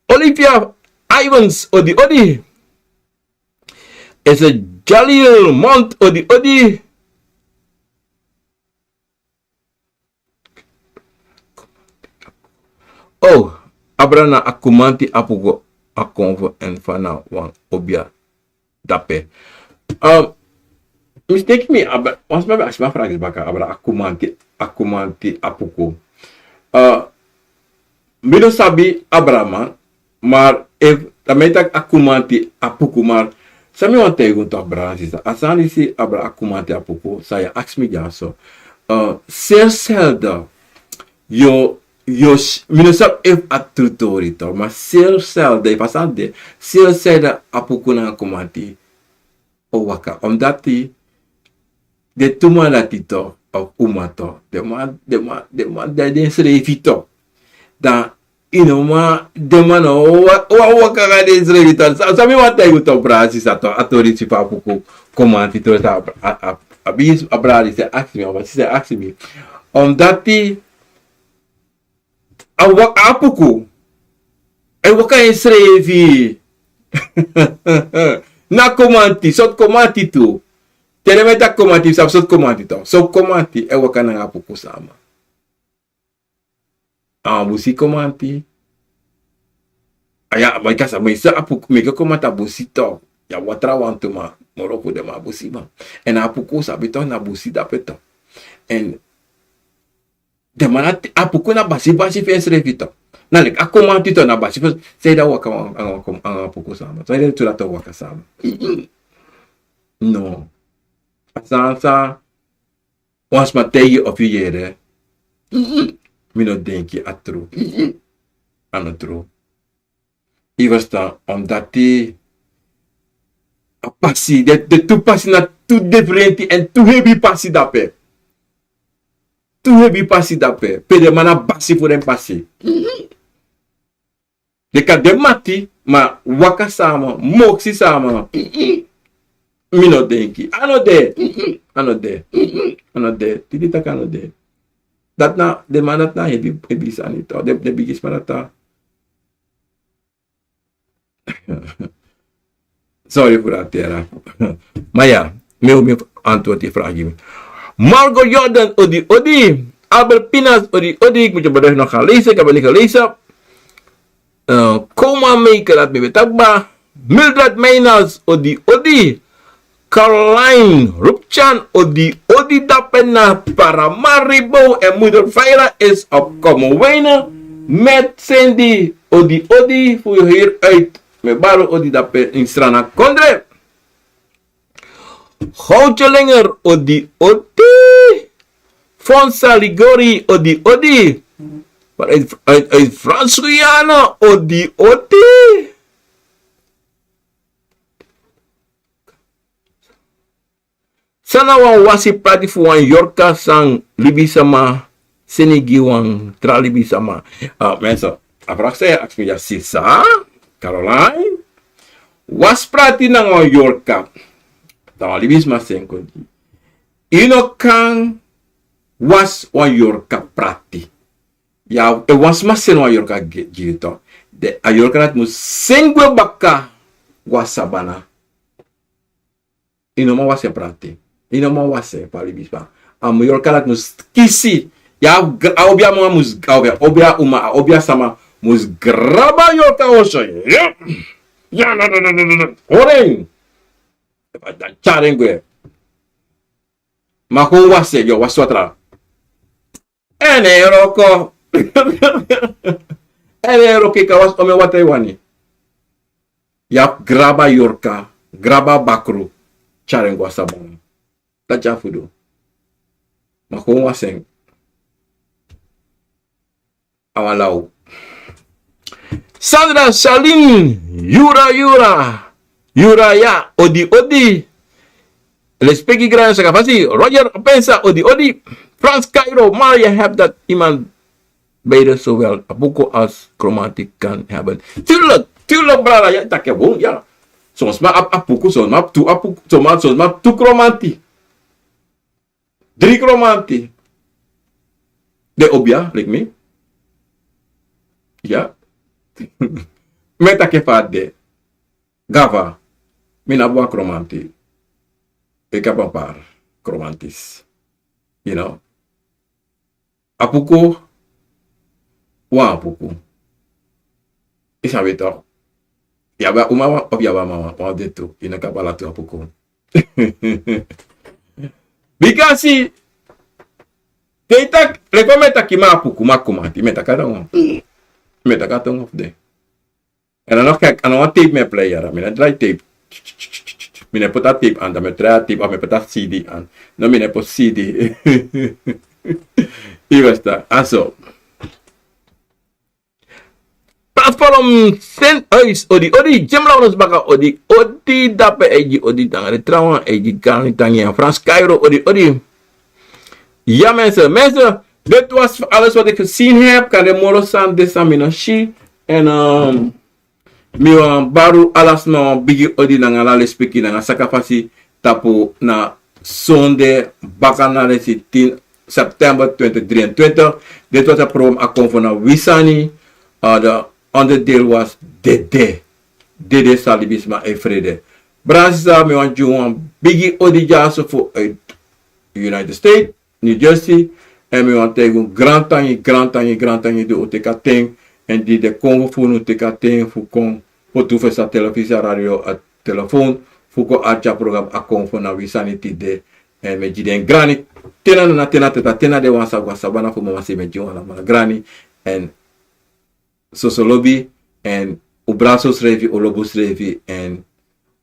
Olivia Ivans, odi odi. Is het Jalil Mond, odi odi. Oh, abra na Akumanti Apuku a konfo en fana wan obia dape. Um, mistake mi, abra, wan sma ben aksi mi a fragi baka, abra Akumanti, Akumanti Apuku. Uh, mi no sabi abra man, maar efu dan mi e taki Akumanti Apuku, maar san mi wani taigi un toch, brada, sisa, a sani disi, abra Akumanti Apuku, san yu e aksi mi dyaso. Uh, selselde, yu, yu, mi no sabi efu a tru tori toch, maar selselde, efu a sani de, selselde Apuku nanga Akumanti o waka. Omdati den tu man dati toch, of uma toch, den man, den man, den man, den, den srefi toch. Dan yu no man, den man no wa-, wa-, waka nanga den srefi toch. San, san mi wani taigi un toch, brada, sisa, toch, a tori disi fu Apuku, Akumanti, tori san a, a, a, a bigi, a brada disi e aksi mi, a sisa e aksi mi. Omdati a wa-, Apuku e waka ensrefi. Na Akumanti, sortu Akumanti tu. Te den e taki Akumanti, sabi sortu Akumanti toch. So Akumanti e waka nanga Apuku sama. A busi Akumanti. A ya, ma yu kan sabi, ma yu sabi Apuku, meki Akumanti a busi toch. Ya, wan tra wantu man, moro fu den man a busiman. En Apuku sabi toch na busi dape toch. En den man na Apuku na basi basi fu ensrefi toch. Na leki Akumanti toch na basi fu, san ede a waka anga, anga, anga Apuku sama. San ede tu dati o waka sama. No. A sani san wan sma taigi yu of yu yere, mi no denki a tru. A no tru. Yu ferstan, omdati a pasi, den, den tu pasi na tu diferenti en tu hebi pasi dape. Tu hebi pasi dape. Pe den man na basi fu den pasi. Den kan de mati, ma waka sama, moksi sama. Mi no denki. A no de. A no de. A no de. Tide taki a no de. Dati na, den man dati na hebi, hebi sani toch. Den, den bigisma dati. Sorry fu dati, yara. Ma ya, mi o, mi o antwoord yu fragi. Margo Jordan, odi odi. Albert Pinas, odi odi. Ik moet je bericht nog gaan lezen. Ik heb het niet gelezen. Uh, Koma Maker, laat me weten. Mildred Meinas, odi odi. Caroline Rupchan, odi odi dape na Paramaribo. En moeder Veira is op komen wenen met Cindy, odi odi, voor je hier uit. Mi e bari odi dape in Sranan kondre. Goudjelinger, odi odi. Fonsa Ligori, odi odi. Maar uit, uit, uit Frans-Guyana, odi odi. San na wan wasi prati fu wan yorka san libisama seni gi wan tra libisama? Ah, mensen, a vraag san yu aksi mi ya, sisa Caroline. Wasi prati nanga wan yorka, dan wan libisma seni kon gi. Yu no kan wasi wan yorka prati. Ya, efu wan sma seni wan yorka gi, gi yu toch, dan a yorka dati mus seni gwe baka go na sabana. Yu no man wasi en prati. Yu no man wasi en, fa libisma. A yorka dati mus kisi. Ya, a obia mama mus, a obia, obia uma, a obia sama mus graba yorka oso. Ya. Ya, no, no, no, no, no, no. Hori en. Dan tyari en gwe. Ma kon wasi, yu o wasi watra. En yu e wroko. En yu e wroko, yu kan wasi omeni watra yu wani. Yu abi graba yorka, graba bakru, tyari en go na sabana. Dati yu abi fu du. Ma kon wasi en. A wan law. Sandra Salin, Yura Yura, Yura ya, odi odi. Lespeki Gran Sakafasi, Roger Pensa, odi odi. Frans Cairo, maar je hebt dat iemand beide zowel Apuku als Kromanti kan hebben. Tuurlijk, tuurlijk, brada, ya, taki bun, ya. Son sma abi Apuku, son sma abi tu Apuku, son sma, son sma abi tu Kromanti. Dri kromanti. De obia, like mi. Ya. Mi e taki fa a de. Gava. Mi no abi wan kromanti. Ik heb een paar kromantis. You know. A puku. Wan a puku. Yu sabi toch. Yu abi a uma wan of yu abi a mama wan, wan of de tu. Yu no kan abi ala tu a puku. Bikasi te yu taki, leki fa mi e taki mi abi a puku, mi abi kromanti, mi e taki a tongo. Mi e taki a tongo fu den. En a no gek, a no wan tape mi e play yara, mi no e drai tape. Mi no e poti a tape aan, dan mi e drai a tape of mi e poti a cd aan. No, mi no e poti cd. Yu e ferstan, a so. Platform Sint Huis, odi, odi, Jim Laurens Baka, odi, odi, dape, eigi, odi, dangere, trawan, eigi, Garni, Tangi, en Frans, Cairo, odi, odi. Ja, mensen, mensen, dit was alles wat ik gezien heb. Kan de moro san, de san mi no si. En, ehm, mi wan baru ala sma wan bigi odi nanga ala lespeki nanga sakafasi tapu na sonde baka na lesi tin september twintig drieëntwintig. Dit was het program Akomfo na Wisani. Uh, de onderdeel was Dede. Dede Salibisma en Vrede. Brada, mi wan gi wan bigi odi dyaso fu uit United States, New Jersey. En mi wan taigi un grantangi, grantangi, grantangi di un teki a ten. En di de kon fu unu teki a ten fu kon poti un fesi a telefisi, a radio, a telefon, fu kon arki a program Akomfo na Wisani tide. En mi e gi den grani. Te na, na te na, te na, te na den wan sa go a sabana fu mama sei, mi e gi un alamala grani. En soso lobi, en un brada srefi, un lobi srefi, en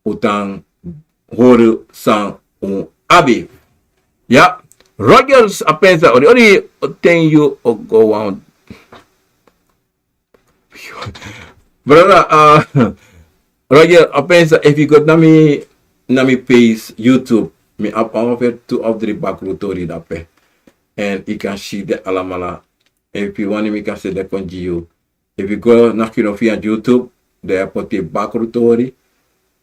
un tan hori san un abi. Ya, Rogers a pensa, odi, odi, o ten yu o go wan. Brada, uh, Roger, a pensa, efu yu go na mi, na mi page YouTube, mi abi ongeveer tu of dri bakru tori dape. En yu kan si den alamala. Efu yu wani mi kan sende kon gi yu. Efu yu go na kino via YouTube, dan yu e poti bakru tori.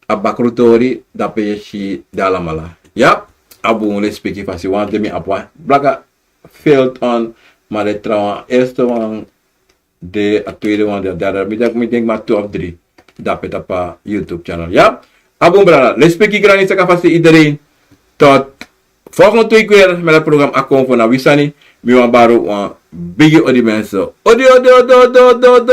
A bakru tori, dape yu e si den alamala. Ya, a bun, lespeki fasi wan de mi abi wan blaka felt on, ma den trawan, eerste wan de, a tweede wan de, a derde. Mi denk, mi denk maar twee of drie. Dape tapu a YouTube channel. Ya? A bun, brada. Lespeki, grani, sakafasi, iedereen. Tot volgende week weer met het programma Akomfo na Wisani. Mi wan baru wan bigi odi, mensen. Odi, odi, odi, odi, odi, odi.